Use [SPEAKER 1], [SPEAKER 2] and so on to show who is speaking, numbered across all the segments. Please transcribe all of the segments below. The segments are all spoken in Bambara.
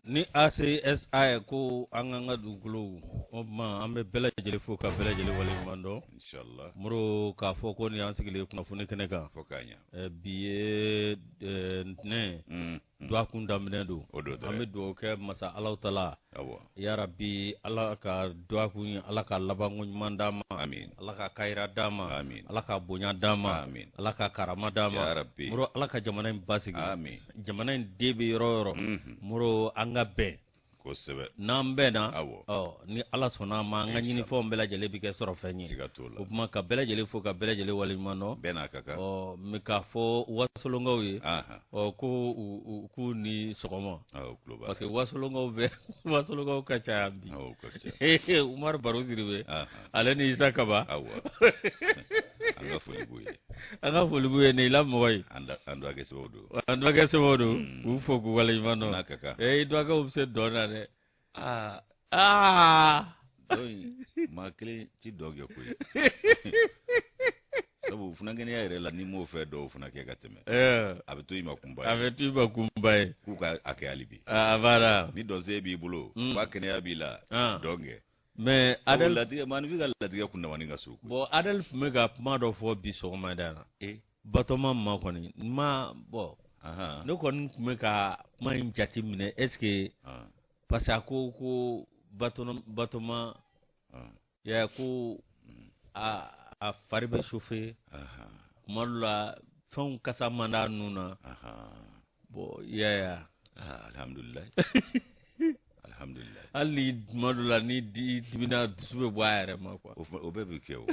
[SPEAKER 1] Ni ACSA ko an k'an ka dugukolow, o tuma an bɛ bɛɛ lajɛlen fo ka bɛɛ lajɛlen waleɲuman dɔn.
[SPEAKER 2] Inshallah.
[SPEAKER 1] Moro k'a fɔ ko nin y'an sigilen kunnafoni kɛnɛ kan.
[SPEAKER 2] Fo k'a ɲɛ.
[SPEAKER 1] Bi ye ntɛnɛn dɔgɔkun daminɛ don.
[SPEAKER 2] O don dɛ.
[SPEAKER 1] An bɛ dugawu kɛ masa Alahu taala.
[SPEAKER 2] Awɔ.
[SPEAKER 1] Yarabi Ala ka dɔgɔkun Ala ka labanko ɲuman d'an ma.
[SPEAKER 2] Amin.
[SPEAKER 1] Ala ka kayira d'an ma.
[SPEAKER 2] Amin.
[SPEAKER 1] Ala ka bonya d'an ma.
[SPEAKER 2] Amin.
[SPEAKER 1] Ala ka karama d'an ma.
[SPEAKER 2] Yarabi.
[SPEAKER 1] Moro Ala ka jamana in basigi.
[SPEAKER 2] Amin.
[SPEAKER 1] Jamana in den bɛ yɔrɔ o yɔrɔ. Moro an ka bɛn.
[SPEAKER 2] Kosɛbɛ.
[SPEAKER 1] N'an bɛnna.
[SPEAKER 2] Awɔ.
[SPEAKER 1] Ɔ ni Ala sɔnna a ma an ka ɲinifɛnw bɛɛ lajɛlen bɛ kɛ sɔrɔfɛn ye.
[SPEAKER 2] Siga t'o la.
[SPEAKER 1] O tuma ka bɛɛ lajɛlen fo ka bɛɛ lajɛlen waleɲuman dɔn.
[SPEAKER 2] Bɛɛ n'a ka kan.
[SPEAKER 1] Ɔ mɛ k'a fɔ wasolonkaw ye.
[SPEAKER 2] Ahan.
[SPEAKER 1] Ɔ ko u k'u ni sɔgɔma.
[SPEAKER 2] Awɔ, tulo b'a la.
[SPEAKER 1] Parce que wasolonkaw bɛ wasolonkaw ka ca yan bi.
[SPEAKER 2] Awɔ, ka ca.
[SPEAKER 1] Umaru Baro Sidibe.
[SPEAKER 2] Ahan.
[SPEAKER 1] Ale ni Isa Kaba.
[SPEAKER 2] Awɔ. An ka foli b'u ye.
[SPEAKER 1] An ka foli b'u ye ni la mɔgɔ ye.
[SPEAKER 2] An dɔgɔkɛ sɛbɛw don.
[SPEAKER 1] An dɔgɔkɛ sɛbɛw don. K'u fo k'u waleɲuman dɔn.
[SPEAKER 2] N'a ka kan.
[SPEAKER 1] I dɔgɔkɛw bɛ se dɔn na dɛ.
[SPEAKER 2] Aa.
[SPEAKER 1] Aa.
[SPEAKER 2] Dɔn in, maa kelen ti dɔn kɛ koyi. Sabu funankɛninya yɛrɛ la n'i m'o fɛn dɔw fana kɛ ka tɛmɛ. A bɛ to i ma kunba ye.
[SPEAKER 1] A bɛ to i ma kunba ye.
[SPEAKER 2] K'u ka a kɛ hali bi.
[SPEAKER 1] A banna.
[SPEAKER 2] Ni dɔnsen b'i bolo. Wa kɛnɛya b'i la. Dɔn kɛ.
[SPEAKER 1] Mais
[SPEAKER 2] Sabu
[SPEAKER 1] Adel
[SPEAKER 2] latigɛ, maaninfin ka latigɛ kundamani ka surun koyi.
[SPEAKER 1] Bon Adel tun bɛ ka kuma dɔ fɔ bi sɔgɔmada in na. Batɔma ma kɔni, n ma bon. Ne kɔni tun bɛ ka kuma in jate minɛ est ce que parce que a ko ko Batɔma ya ko a fari bɛ chauffer. Kuma dɔ la fɛnw kasa man d'a nun na. Bon i y'a ye wa.
[SPEAKER 2] Alhamdulilayi. Alhamdulilayi.
[SPEAKER 1] Hali ni tuma dɔ la ni dimina dusu bɛ bɔ a yɛrɛ ma quoi.
[SPEAKER 2] O bɛɛ bɛ kɛ o.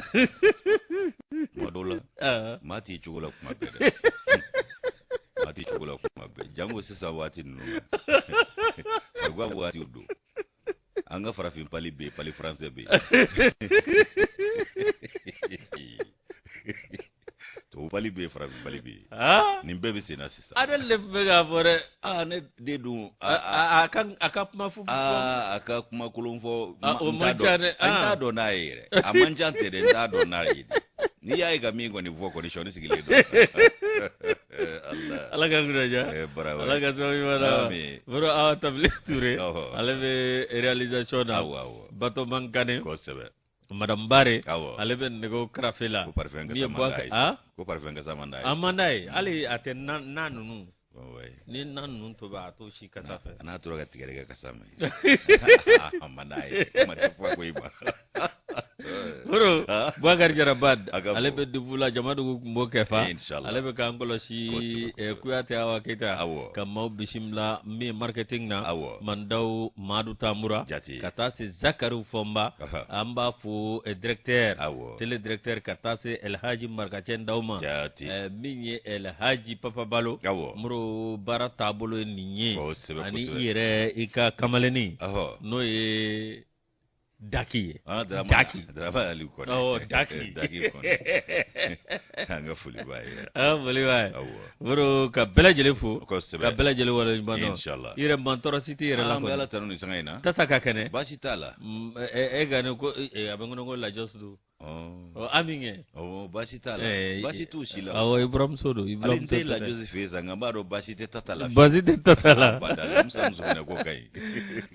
[SPEAKER 2] Tuma dɔw la, maa t'i cogo la kuma bɛɛ dɛ. Maa t'i cogo la kuma bɛɛ. Jango sisan waati ninnu na. Farikolo waatiw don. An ka farafin pali bɛ yen, pali français bɛ yen. Tubabu pali bɛ yen, farafin pali bɛ yen. Nin bɛɛ bɛ sen na sisan.
[SPEAKER 1] Adel de tun bɛ k'a fɔ dɛ.
[SPEAKER 2] Ne den dun,
[SPEAKER 1] A ka kuma fɔ.
[SPEAKER 2] A ka kuma kolon fɔ.
[SPEAKER 1] O man ca dɛ.
[SPEAKER 2] N t'a dɔn n'a ye yɛrɛ. A man ca tɛ dɛ, n t'a dɔn n'a ye. N'i y'a ye ka min kɔni fɔ kɔni, sɔɔni sigilen don. Allah.
[SPEAKER 1] Ala ka kunna diya.
[SPEAKER 2] Bravo.
[SPEAKER 1] Ala ka sababu ɲuman d'an ma.
[SPEAKER 2] Amin.
[SPEAKER 1] Baro Awa Tabile Ture.
[SPEAKER 2] Ɔhɔ.
[SPEAKER 1] Ale bɛ réalisation na.
[SPEAKER 2] Awɔ, awɔ.
[SPEAKER 1] Batɔma Kane.
[SPEAKER 2] Kosɛbɛ.
[SPEAKER 1] Madame Bare.
[SPEAKER 2] Awɔ.
[SPEAKER 1] Ale bɛ nɛgɛw karafe la.
[SPEAKER 2] Ko parfum
[SPEAKER 1] Min ye
[SPEAKER 2] kasa man
[SPEAKER 1] Bouba
[SPEAKER 2] d'a ye.
[SPEAKER 1] Ah?
[SPEAKER 2] Ko parfum kasa man d'a ye.
[SPEAKER 1] A man d'a ye. Hali a tɛ na ninnu.
[SPEAKER 2] Ouais.
[SPEAKER 1] Ni na ninnu tobi a t'o si kasa fɛ.
[SPEAKER 2] A n'a tora ka tigɛdɛgɛ kasa mɛn. A man d'a ye. Kuma tɛ fɔ ko i ma.
[SPEAKER 1] Baro, Boubacar Jara Bad,
[SPEAKER 2] A ka
[SPEAKER 1] ale
[SPEAKER 2] fɔ.
[SPEAKER 1] bɛ dugu la, Jamadugu tun b'o kɛ fa.
[SPEAKER 2] Inshallah.
[SPEAKER 1] Ale bɛ k'an kɔlɔsi,
[SPEAKER 2] Kosɛbɛ, kosɛbɛ.
[SPEAKER 1] Kuyate Awa Keyita.
[SPEAKER 2] Awɔ.
[SPEAKER 1] Ka maaw bisimila min ye marketing na.
[SPEAKER 2] Awɔ.
[SPEAKER 1] Mandaw Madu Tamura.
[SPEAKER 2] Jate.
[SPEAKER 1] Ka taa se Zakari Fɔnba.
[SPEAKER 2] Aha.
[SPEAKER 1] An b'a fo, directeur.
[SPEAKER 2] Awɔ.
[SPEAKER 1] Télé directeur ka taa se Elhaji Marikacɛ Ndaw ma.
[SPEAKER 2] Jate.
[SPEAKER 1] Min ye Elhaji Papa Balo.
[SPEAKER 2] Awɔ.
[SPEAKER 1] Moro baara taabolo ye nin ye.
[SPEAKER 2] Kosɛbɛ,
[SPEAKER 1] Ani
[SPEAKER 2] kosɛbɛ.
[SPEAKER 1] i yɛrɛ i ka kamalennin.
[SPEAKER 2] Ɔhɔ.
[SPEAKER 1] N'o ye Daki ye.
[SPEAKER 2] Dramane.
[SPEAKER 1] Daki.
[SPEAKER 2] Dramane Aliou Kone.
[SPEAKER 1] Awɔ, Daki.
[SPEAKER 2] Daki Kone. An ka foli b'a ye.
[SPEAKER 1] An ka foli b'a ye.
[SPEAKER 2] Awɔ.
[SPEAKER 1] Moro ka bɛɛ lajɛlen fo.
[SPEAKER 2] Kosɛbɛ.
[SPEAKER 1] Ka bɛɛ lajɛlen waleɲuman dɔn.
[SPEAKER 2] Inshallah.
[SPEAKER 1] I yɛrɛ man tɔɔrɔ si t'i yɛrɛ la
[SPEAKER 2] An bɛ
[SPEAKER 1] kɔni.
[SPEAKER 2] Ala tanu nin sanga in na.
[SPEAKER 1] Tasa ka kɛnɛ.
[SPEAKER 2] Baasi t'a la.
[SPEAKER 1] E ka nin ko, a bɛ n kɔnɔ ko lajɔsi don.
[SPEAKER 2] Ɔ.
[SPEAKER 1] Ami kɛ.
[SPEAKER 2] Awɔ, baasi t'a la. Baasi t'u si la.
[SPEAKER 1] Awɔ, i buramuso don, i
[SPEAKER 2] Hali n
[SPEAKER 1] buramuso
[SPEAKER 2] tɛ
[SPEAKER 1] tɛ.
[SPEAKER 2] lajɔsi fɛ yen sa, nka n b'a dɔn baasi tɛ tata la.
[SPEAKER 1] Baasi tɛ tata la.
[SPEAKER 2] Abada, muso muso minɛ ko ka ɲi.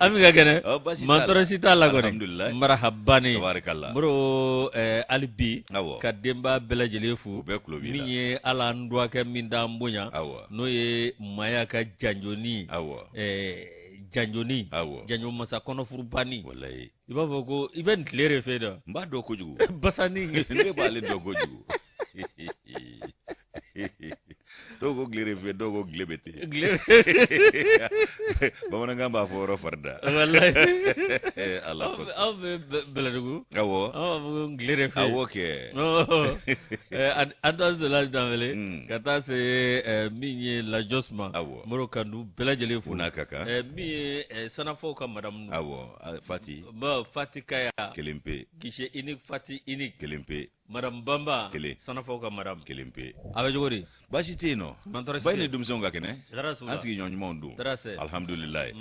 [SPEAKER 1] Ami ka kɛnɛ.
[SPEAKER 2] Ɔ, baasi t'a
[SPEAKER 1] Man
[SPEAKER 2] la.
[SPEAKER 1] tɔɔrɔ si t'a la kɔni.
[SPEAKER 2] Alhamdulilayi.
[SPEAKER 1] Marahaba ni.
[SPEAKER 2] Tabarikala.
[SPEAKER 1] Moro, hali bi.
[SPEAKER 2] Awɔ.
[SPEAKER 1] Ka denba bɛɛ lajɛlen fo.
[SPEAKER 2] U bɛɛ tulo b'i la.
[SPEAKER 1] Min ye ala an dɔgɔkɛ min t'an bonya.
[SPEAKER 2] Awɔ.
[SPEAKER 1] N'o ye Maya ka janjoni.
[SPEAKER 2] Awɔ.
[SPEAKER 1] Janjoni.
[SPEAKER 2] Awɔ.
[SPEAKER 1] Janjo masa kɔnɔfurubani.
[SPEAKER 2] Walayi.
[SPEAKER 1] I b'a fɔ ko i bɛ nin tile de fɛ dɛ.
[SPEAKER 2] N b'a dɔn kojugu.
[SPEAKER 1] Basani.
[SPEAKER 2] Ne b'ale dɔn kojugu. Dɔw ko tile de fɛ, dɔw ko tile bɛ ten.
[SPEAKER 1] Tile.
[SPEAKER 2] Bamanankan b'a fɔ yɔrɔ farida.
[SPEAKER 1] Walayi.
[SPEAKER 2] Ala ko.
[SPEAKER 1] Aw bɛ Bɛlɛdugu.
[SPEAKER 2] Awɔ.
[SPEAKER 1] Aw b'a fɔ ko tile de fɛ.
[SPEAKER 2] Awɔ kɛ.
[SPEAKER 1] Antoine Solange Danbele. Ka taa se min ye Lajɔs ma.
[SPEAKER 2] Awɔ.
[SPEAKER 1] Moro ka n'u bɛɛ lajɛlen fo.
[SPEAKER 2] U n'a ka kan.
[SPEAKER 1] Min ye Sanafɔw ka madame.
[SPEAKER 2] Awɔ. Fati.
[SPEAKER 1] Bon, Fati Kaya.
[SPEAKER 2] Kelen pe.
[SPEAKER 1] Guichet unique, Fati unique.
[SPEAKER 2] Kelen pe.
[SPEAKER 1] Madame Bamba.
[SPEAKER 2] Kelen.
[SPEAKER 1] Sanafɔw ka madame.
[SPEAKER 2] Kelen pe.
[SPEAKER 1] A bɛ cogo di?
[SPEAKER 2] Baasi tɛ yen nɔ. Ba ni denmisɛnw ka kɛnɛ. An sigiɲɔgɔn ɲumanw don. Alhamdulilayi.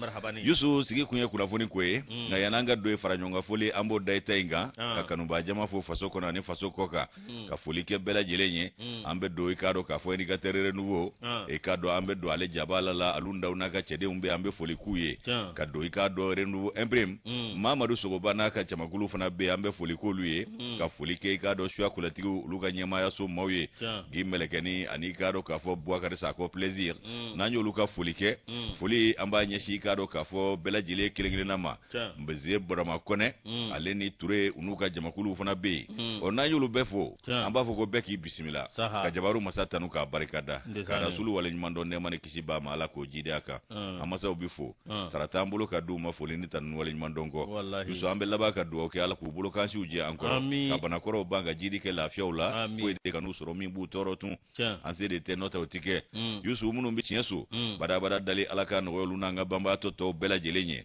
[SPEAKER 2] Yusu, sigi kun ye kunnafoni ko ye. Nka yan'an ka don fara ɲɔgɔn kan foli, an b'o da i ta in kan ka kanubaa jama fo faso kɔnɔ ani faso kɔ kan, ka foli kɛ bɛɛ lajɛlen ye. An bɛ don, i k'a dɔn k'a fɔ, indicateur Renouveau, i k'a dɔn an bɛ don ale jabala la, alu ndaw n'a ka cɛdenw bɛ, an bɛ foli k'u ye, ka don, i k'a dɔn, Renouveau Imprime, Mamadu Sogoba n'a ka jamakulu fana bɛ yen, an bɛ foli k'olu ye, ka foli kɛ, i k'a dɔn, suya kɔlɛtigiw, olu ka ɲɛmaayaso maaw ye, Gi Mɛlɛkɛni ani, i k'a dɔn k'a fɔ, Bubakari Sakɔ Plaisir. N'an y'olu ka foli kɛ, foli an b'a ɲɛsin, i k'a dɔn k'a fɔ, bɛɛ lajɛlen kelen kelenna ma. Nbeze Burama Kɔnɛ, ale ni Ture, u n'u ka jamakuluw fana bɛ yen. Ɔ, n'an y'olu bɛɛ fo, an b'a fɔ ko bɛɛ k'i bisimila ka jabaru masa tanu k'a barika da, ka rasulu waleɲuman dɔn, nɛɛma ni kisi b'a ma, Ala k'o jidi a kan. An masaw bɛ fo, sara t'an bolo ka d'u ma foli ni tanu ni waleɲuman dɔn kɔ. Yusu, an bɛ laban ka dugawu kɛ, Ala k'u bolo kansiw jɛ an kɔrɔ, ka banakɔrɔw ban, ka jidi kɛ lafiyaw la, foyi de kan'u sɔrɔ min b'u tɔɔrɔ tun. An se de tɛ, n'o tɛ o ti kɛ. Yusu, minnu bɛ tiɲɛ so badabada dali, Ala ka nɔgɔya olu n'an ka banbaatɔ tɔw bɛɛ lajɛlen ye.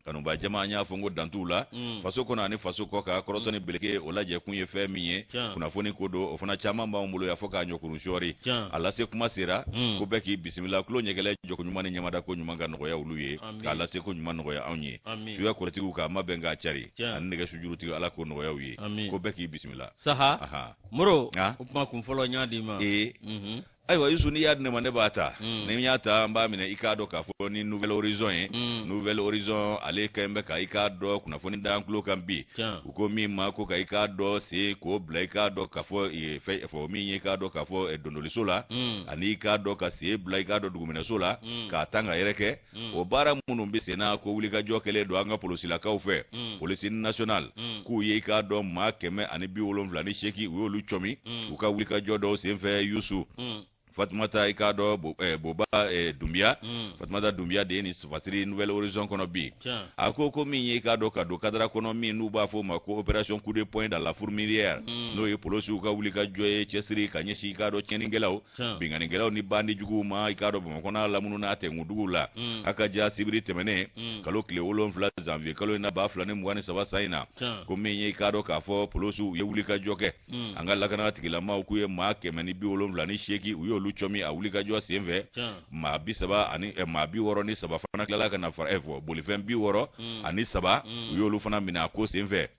[SPEAKER 2] Kanuba jama, an y'a fɔ n ko dantuw la, faso kɔnɔ ani faso kɔ kan, kɔrɔtɔ ni beleke, o lajɛ kun ye fɛn min ye, kunnafoni ko don, o fana caman b'anw bolo yan fɔ k'a ɲɔkurun sɔɔri. A lase kuma sera ko bɛɛ k'i bisimila, tulo ɲɛgɛlɛ jɔko ɲuman ni ɲɛmada ko ɲuman ka nɔgɔya olu ye, k'a lase ko ɲuman nɔgɔya anw ye. Suya kɔrɔtigiw k'a mabɛn k'a cari ani nɛgɛ sujurutigi, Ala k'o nɔgɔya u ye, ko bɛɛ k'i bisimila.
[SPEAKER 1] Saha Moro, o kuma kun fɔlɔ n y'a d'i ma.
[SPEAKER 2] Ee, ayiwa Yusu, n'i y'a di ne ma, ne b'a ta. Ni n y'a ta, n b'a minɛ, i k'a dɔn k'a fɔ, ni Nouvel Horizon ye. Nouvel Horizon, ale kɛlen bɛ ka, i k'a dɔn, kunnafoni d'an tulo kan bi. U ko min ma ko ka, i k'a dɔn, sen k'o bila, i k'a dɔn k'a fɔ, fɛn fɔ min ye, i k'a dɔn k'a fɔ, dondoliso la, ani, i k'a dɔn, ka sen bila, i k'a dɔn, duguminɛso la, k'a tan ka yɛrɛ kɛ. O baara minnu bɛ sen na, ko wulikajɔ kɛlen don an ka polosilakaw fɛ, police nationale, k'u ye, i k'a dɔn, maa 178, u y'olu cɔmi u ka wulikajɔ dɔw senfɛ. Yusu, Fatumata, i k'a dɔn, Boba Dunbiya, Fatumata Dunbiya de ye nin fasiri Nouvel Horizon kɔnɔ bi. A ko ko min ye, i k'a dɔn, ka don kadara kɔnɔ min n'u b'a fɔ o ma ko opération coup de poing dans la fourmilière, n'o ye polosiw ka wulikajɔ ye, cɛsiri ka ɲɛsin, i k'a dɔn, tiɲɛnikɛlaw, binkannikɛlaw ni bandi juguw ma, i k'a dɔn, Bamakɔ n'a lamunu n'a tɛnkunduguw la. A ka ja sibiri tɛmɛnen, kalo tile 7 janvier kalo in na, 2023 san in na, ko min ye, i k'a dɔn k'a fɔ, polosiw ye wulikajɔ kɛ, an ka lakana tigilamaw k'u ye maa 178, u y'olu cɔmi a wulikajɔ senfɛ. Maa 30 ani maa 63 fana tilala ka na fara fɔ bolifɛn 63, u y'olu fana minɛ a ko senfɛ.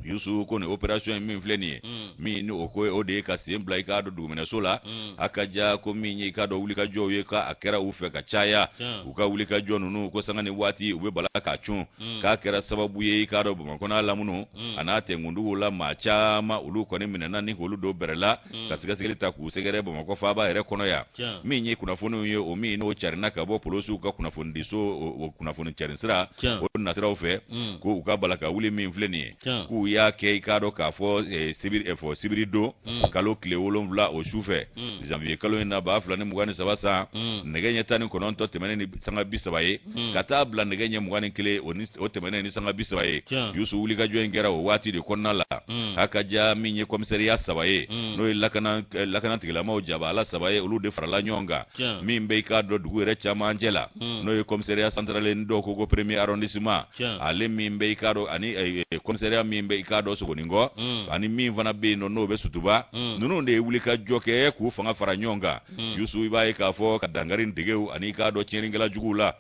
[SPEAKER 2] Yusu, ko nin opération in min filɛ nin ye, min ni o ko o de ye ka sen bila, i k'a dɔn, duguminɛso la. A ka ja ko min ye, i k'a dɔn, wulikajɔw ye, k'a kɛra u fɛ ka caya, u ka wulikajɔ ninnu ko sanga ni waati u bɛ bala k'a cun, k'a kɛra sababu ye, i k'a dɔn, Bamakɔ n'a lamunu a n'a tɛnkunduguw la, maa caman olu kɔni minɛna ni k'olu don bɛrɛ la, ka sɛgɛsɛgɛli ta k'u sɛgɛrɛ Bamakɔ faaba yɛrɛ kɔnɔ yan. Min ye kunnafoniw ye, o min n'o carinna ka bɔ polosiw ka kunnafonidiso, o kunnafoni carinsira o nasiraw fɛ, ko u ka bala ka wuli min filɛ nin ye, k'u y'a kɛ, i k'a dɔn k'a fɔ, sibiri fɔ sibiri don, kalo tile 7, o su fɛ, janvier kalo in na, 2023 san, nɛgɛ ɲɛ 19 tɛmɛnen ni sanga 30 ye, ka taa bila nɛgɛ ɲɛ 21, o tɛmɛnen ni sanga 30 ye. Yusu, wulikajɔ in kɛra o waati de kɔnɔna la. A ka ja min ye commissariat saba ye, n'o ye lakana tigilamaw jabala saba ye, olu de farala ɲɔgɔn kan, min bɛ, i k'a dɔn, dugu yɛrɛ camancɛ la, n'o ye commissariat central ni dɔw ko premier arrondissement, ale min bɛ, i k'a dɔn, ani commissariat min bɛ, i k'a dɔn, Sogoninkɔ, ani min fana bɛ yen nɔ n'o bɛ Sutuba. Ninnu de ye wulikajɔ kɛ k'u fanga fara ɲɔgɔn kan. Yusu, i b'a ye k'a fɔ ka dankari degew ani, i k'a dɔn, tiɲɛnikɛla juguw la.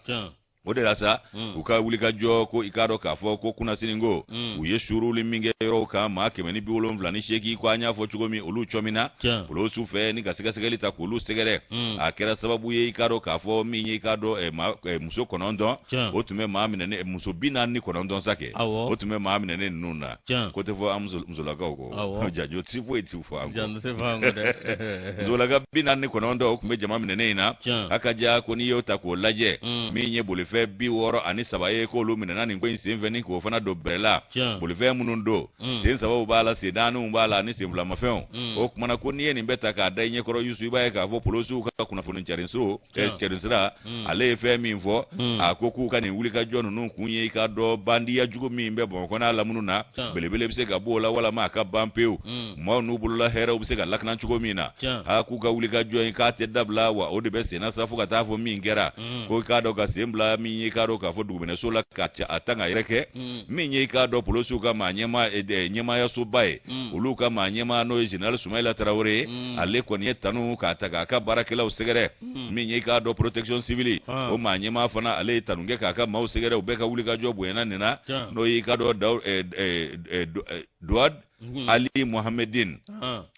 [SPEAKER 2] O de la sa, u ka wulikajɔ ko, i k'a dɔn k'a fɔ, ko kunasini ko u ye suuruli min kɛ yɔrɔw kan, maa 178, ko an y'a fɔ cogo min, olu cɔmina polosiw fɛ ni ka sɛgɛsɛgɛli ta k'olu sɛgɛrɛ. A kɛra sababu ye, i k'a dɔn k'a fɔ, min ye, i k'a dɔn, muso 9, o tun bɛ maa minɛ, muso 49 sa kɛ, o tun bɛ maa minɛnen ninnu na. Ko tɛ fɔ an musolakaw kɔ, jajo si foyi tɛ fɔ an kɔ. Musolaka 49, o tun bɛ jama minɛnen in na. A ka ja ko n'i y'o ta k'o lajɛ, min ye bolifɛn 63 ye, k'olu minɛna nin ko in senfɛ ni k'o fana don bɛrɛ la. Bolifɛn minnu don, sen sabaw b'a la, sen naaniw b'a la, ani sen filamafɛnw. O kumana ko n'i ye nin bɛɛ ta k'a da i ɲɛkɔrɔ, Yusu, i b'a ye k'a fɔ polosiw ka kunnafoni cariso carinsira, ale ye fɛn min fɔ, a ko k'u ka nin wulikajɔ ninnu kun ye, i k'a dɔn, bandiya jugu min bɛ Bamakɔ n'a lamunu na, belebele bɛ se ka bɔ o la walama a ka ban pewu, maaw n'u bolola hɛrɛw bɛ se ka lakana cogo min na. A k'u ka wulikajɔ in k'a tɛ dabila wa, o de bɛ senna sa fo ka taa fɔ min kɛra, ko i k'a dɔn, ka sen bila min ye i k'a dɔn k'a fɔ duguminɛso la ka a ta ka yɛrɛkɛ min ye i k'a dɔn polosiw ka maa ɲɛmaa ɲɛmaayasoba ye olu ka maa ɲɛmaa n'o ye général Sumayila Tarawele ye ale kɔni ye tanu k'a ta k'a ka baarakɛlaw sɛgɛrɛ min ye i k'a dɔn protection civile o maa ɲɛmaa fana ale ye tanu kɛ k'a ka maaw sɛgɛrɛ u bɛɛ ka wulikajɔ bonyana nin na n'o ye i k'a dɔn Douad Ali Mohamedine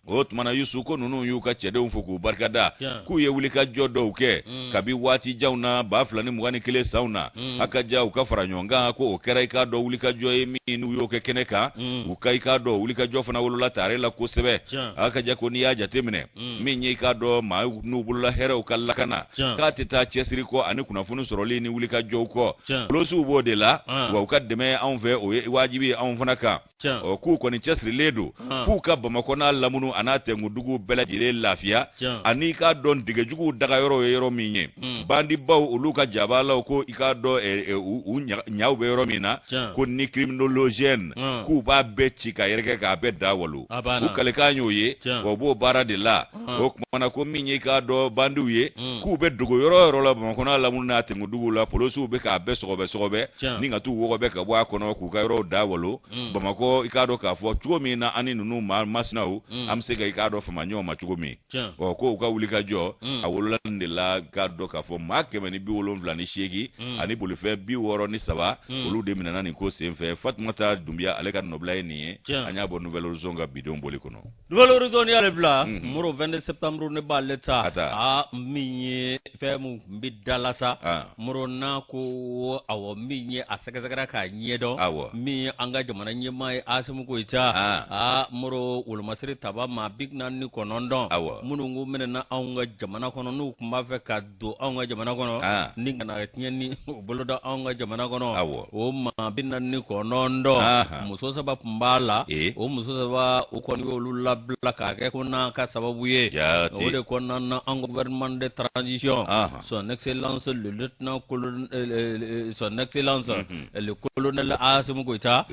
[SPEAKER 2] o tuma na Yusu ko ninnu y'u ka cɛdenw fo k'u barikada k'u ye wulikajɔ dɔw kɛ kabi waati janw na 2021 sanw na a ka ja u ka fara ɲɔgɔn kan ko o kɛra i k'a dɔn wulikajɔ ye min n'u y'o kɛ kɛnɛ kan u ka i k'a dɔn wulikajɔ fana wolola tare la kosɛbɛ a ka ja ko n'i y'a jateminɛ min ye i k'a dɔn maa n'u bolola hɛrɛw ka lakana k'a tɛ taa cɛsiri kɔ ani kunnafoni sɔrɔli ni wulikajɔw kɔ polosiw b'o de la wa u ka dɛmɛ anw fɛ o ye wajibi ye anw fana kan ɔ k'u kɔni cɛsirilen don k'u ka bamakɔ n'a lamunu a n'a tɛnkuduguw bɛɛ lajɛlen lafiya ani i k'a dɔn dɛgɛjuguw dagayɔrɔ ye yɔrɔ min ye bandibaw olu ka jabalaw ko i k'a dɔn u ɲaw bɛ yɔrɔ min na ko ni criminogène k'u b'a bɛɛ ci ka yɛrɛkɛ k'a bɛɛ da walo u kalikan y'o ye wa u b'o baara de la o tuma na ko min ye i k'a dɔn bandiw ye k'u bɛ dogo yɔrɔ o yɔrɔ la bamakɔ n'a lamunu n'a tɛnkuduguw la polosiw bɛ k'a bɛɛ sɔgɔbɛ sɔgɔbɛ ni ka t'u wɔgɔbɛ ka bɔ a kɔnɔ k'u ka yɔrɔw da walo Bamakɔ i k'a dɔn k'a fɔ cogo min na ani ninnu maa masinaw an bɛ se ka i k'a dɔn fama ɲɔgɔn ma cogo min ɔ ko u ka wulikajɔ a wolola nin de la k'a dɔn k'a fɔ maa 178 ani bolifɛn 63 olu de minɛna nin ko senfɛ Fatumata Dunbiya ale ka nɔbila ye nin ye an y'a bɔ Nouvel Horizon ka bidon bɔli kɔnɔ
[SPEAKER 1] Nouvel Horizon n'i y'ale bila Moro 22 septembre ne b'ale ta aa min ye fɛn mun tun bɛ da la sa Moro n'a ko awɔ min ye a sɛgɛsɛgɛra k'a ɲɛdɔn
[SPEAKER 2] awɔ
[SPEAKER 1] min ye an ka jamana ɲɛmaa ye Asimi Goyita aa Moro wolomasiri taba maa 49
[SPEAKER 2] awɔ
[SPEAKER 1] minnu kun minɛna anw ka jamana kɔnɔ n'u tun b'a fɛ ka don anw ka jamana kɔnɔ ni ka na tiɲɛni boloda anw ka jamana kɔnɔ
[SPEAKER 2] awɔ
[SPEAKER 1] o maa 49 muso saba tun b'a la o muso saba u kɔni y'olu labila k'a kɛ ko n'a ka sababu ye o de kɔnɔna na an gouvernement de transition son excellence le lieutenant colonel son excellence le colonel Asimi Goyita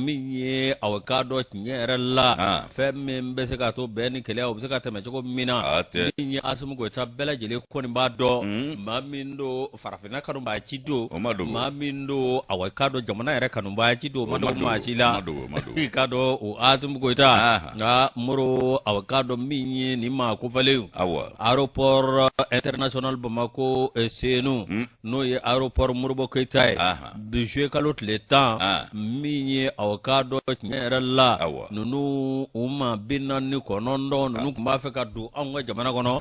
[SPEAKER 1] min ye aw k'a dɔn tiɲɛ yɛrɛ la fɛn min bɛ se k'a to bɛn ni kelenya o bɛ se ka tɛmɛ cogo min na min ye Asimi Goyita bɛɛ lajɛlen kɔni b'a dɔn maa min don farafinna kanubaa ci don maa min don aw k'a dɔn jamana yɛrɛ kanubaa ci don o ma dogo maa si la i k'a dɔn o Asimi Goyita nka Moro aw k'a dɔn min ye nin maa kofɔlen aéroport international Bamako Senu n'o ye aéroport Modibo Keyita ye bi juillet kalo tile 10 min ye aw k'a dɔn tiɲɛ yɛrɛ la ninnu u maa 49 ninnu tun b'a fɛ ka don anw ka jamana kɔnɔ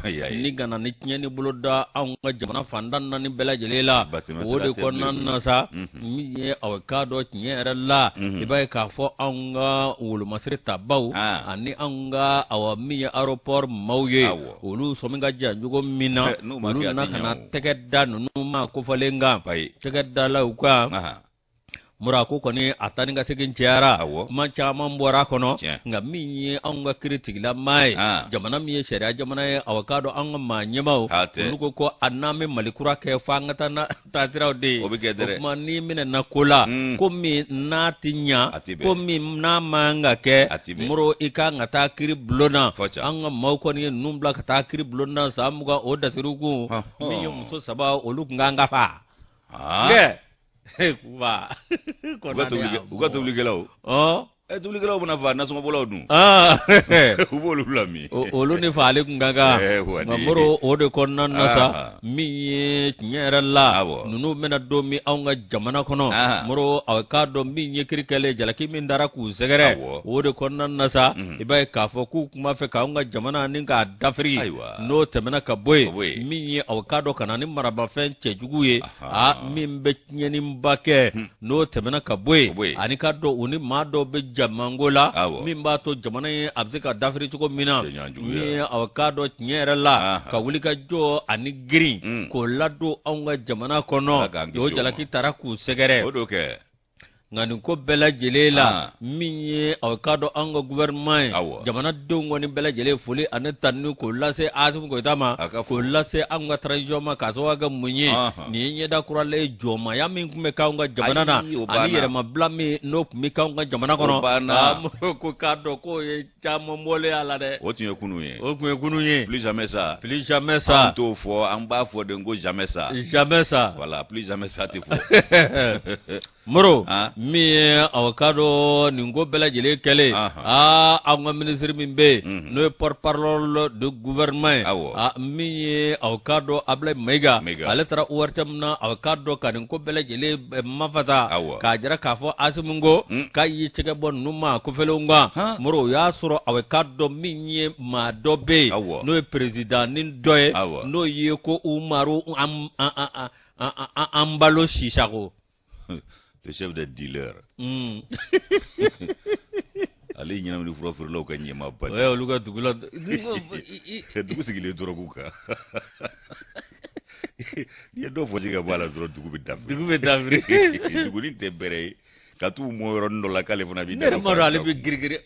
[SPEAKER 1] ni ka na ni tiɲɛni bolo da anw ka jamana fan tan naani bɛɛ lajɛlen la o de kɔnɔna na sa min ye aw k'a dɔn tiɲɛ yɛrɛ la i b'a ye k'a fɔ anw ka wolomasiri tabaw ani anw ka awa min ye aéroport maaw ye olu sɔmi ka jan cogo min na olu nana ka na tɛgɛ da ninnu maa kofɔlen kan tɛgɛ dala u kan Moro a ko kɔni a taa ni ka segin cayara kuma caman bɔra a kɔnɔ nka min ye anw ka kiritigilama ye jamana min ye sariya jamana ye aw k'a dɔn an ka maa ɲɛmaaw olu ko ko a n'an bɛ Mali kura kɛ fo an ka taa n'a taasiraw de ye
[SPEAKER 2] o bɛ kɛ dɛrɛ
[SPEAKER 1] o tuma n'i minɛna ko la ko min n'a tɛ ɲa ko min n'a man ka kɛ Moro i kan ka taa kiri bulon na an ka maaw kɔni ye ninnu bila ka taa kiri bulon na san 20 o dasiriw kun min ye muso saba olu tun kan ka faa Kuba
[SPEAKER 2] u ka tobilikɛlaw tobilikɛlaw bɛna faa nasɔngɔbɔlaw dun u b'olu bila min
[SPEAKER 1] olu ni faali tun ka kan nka Moro o de kɔnɔna na sa min ye tiɲɛ yɛrɛ la ninnu bɛna don min anw ka jamana kɔnɔ Moro a k'a dɔn min ye kiri kɛlen jalaki min dara k'u sɛgɛrɛ o de kɔnɔna na sa i b'a ye k'a fɔ k'u tun b'a fɛ k'anw ka jamana ni k'a dafiri n'o tɛmɛna ka bɔ yen min ye aw k'a dɔn ka na ni maramafɛn cɛjugu ye a min bɛ tiɲɛniba kɛ n'o tɛmɛna ka bɔ yen ani k'a dɔn u ni maa dɔw bɛ jamanko la min b'a to jamana ye a bɛ se ka dafiri cogo min na min ye aw k'a dɔn tiɲɛ yɛrɛ la ka wuli ka jɔ ani girin k'o ladon anw ka jamana kɔnɔ o jalaki tara k'u sɛgɛrɛ. Nka nin ko bɛɛ lajɛlen la, min ye aw k'a dɔn an ka gouvernement ye, jamanadenw kɔni bɛɛ lajɛlen foli ani tanuni k'o lase Asimi Goyita ma, k'o lase anw ka transition ma, k'a sababu kɛ mun ye, nin ye ɲɛda kuralen ye jɔnmaya min tun bɛ k'anw ka jamana na, ani yɛrɛmabila min n'o tun bɛ k'anw ka jamana kɔnɔ, ko k'a dɔn k'o ye caman bɔlen a la dɛ.
[SPEAKER 2] O tun ye kunun ye.
[SPEAKER 1] O tun ye kunun ye.
[SPEAKER 2] Plus jamais ça.
[SPEAKER 1] Plus jamais ça.
[SPEAKER 2] An t'o fɔ, an b'a fɔ de ko jamais ça.
[SPEAKER 1] Jamais ça.
[SPEAKER 2] Voilà, plus jamais ça tɛ fɔ.
[SPEAKER 1] Moro, min ye aw k'a dɔn nin ko bɛɛ lajɛlen kɛlen, aa an ka minisiri min bɛ yen, n'o ye porte-parole du gouvernement ye, aa min ye aw k'a dɔn Ablaye Mayiga, ale taara ORTM na aw k'a dɔn ka nin ko bɛɛ lajɛlen mafasa, k'a jira k'a fɔ Asimi ko k'a y'i tɛgɛ bɔ ninnu ma kofɛlenw kan. Moro, o y'a sɔrɔ aw k'a dɔn min ye maa dɔ bɛ yen, n'o ye président ni dɔ ye, n'o ye ko Umaru Anbalo Sisako.
[SPEAKER 2] Le chef des dealers. Ale ye ɲɛnamini fura feerelaw ka ɲɛmaaba.
[SPEAKER 1] O ye olu ka dugu la.
[SPEAKER 2] Dugu sigilen dɔrɔgu kan. N'i ye dɔ fɔsi ka bɔ a la dɔrɔn dugu bɛ dafiri.
[SPEAKER 1] Dugu bɛ dafiri.
[SPEAKER 2] Dugunin tɛ bɛrɛ ye. Ka t'u mɔ yɔrɔnin dɔ la k'ale fana b'i.
[SPEAKER 1] Ne yɛrɛ m'a dɔn ale bɛ girigiri.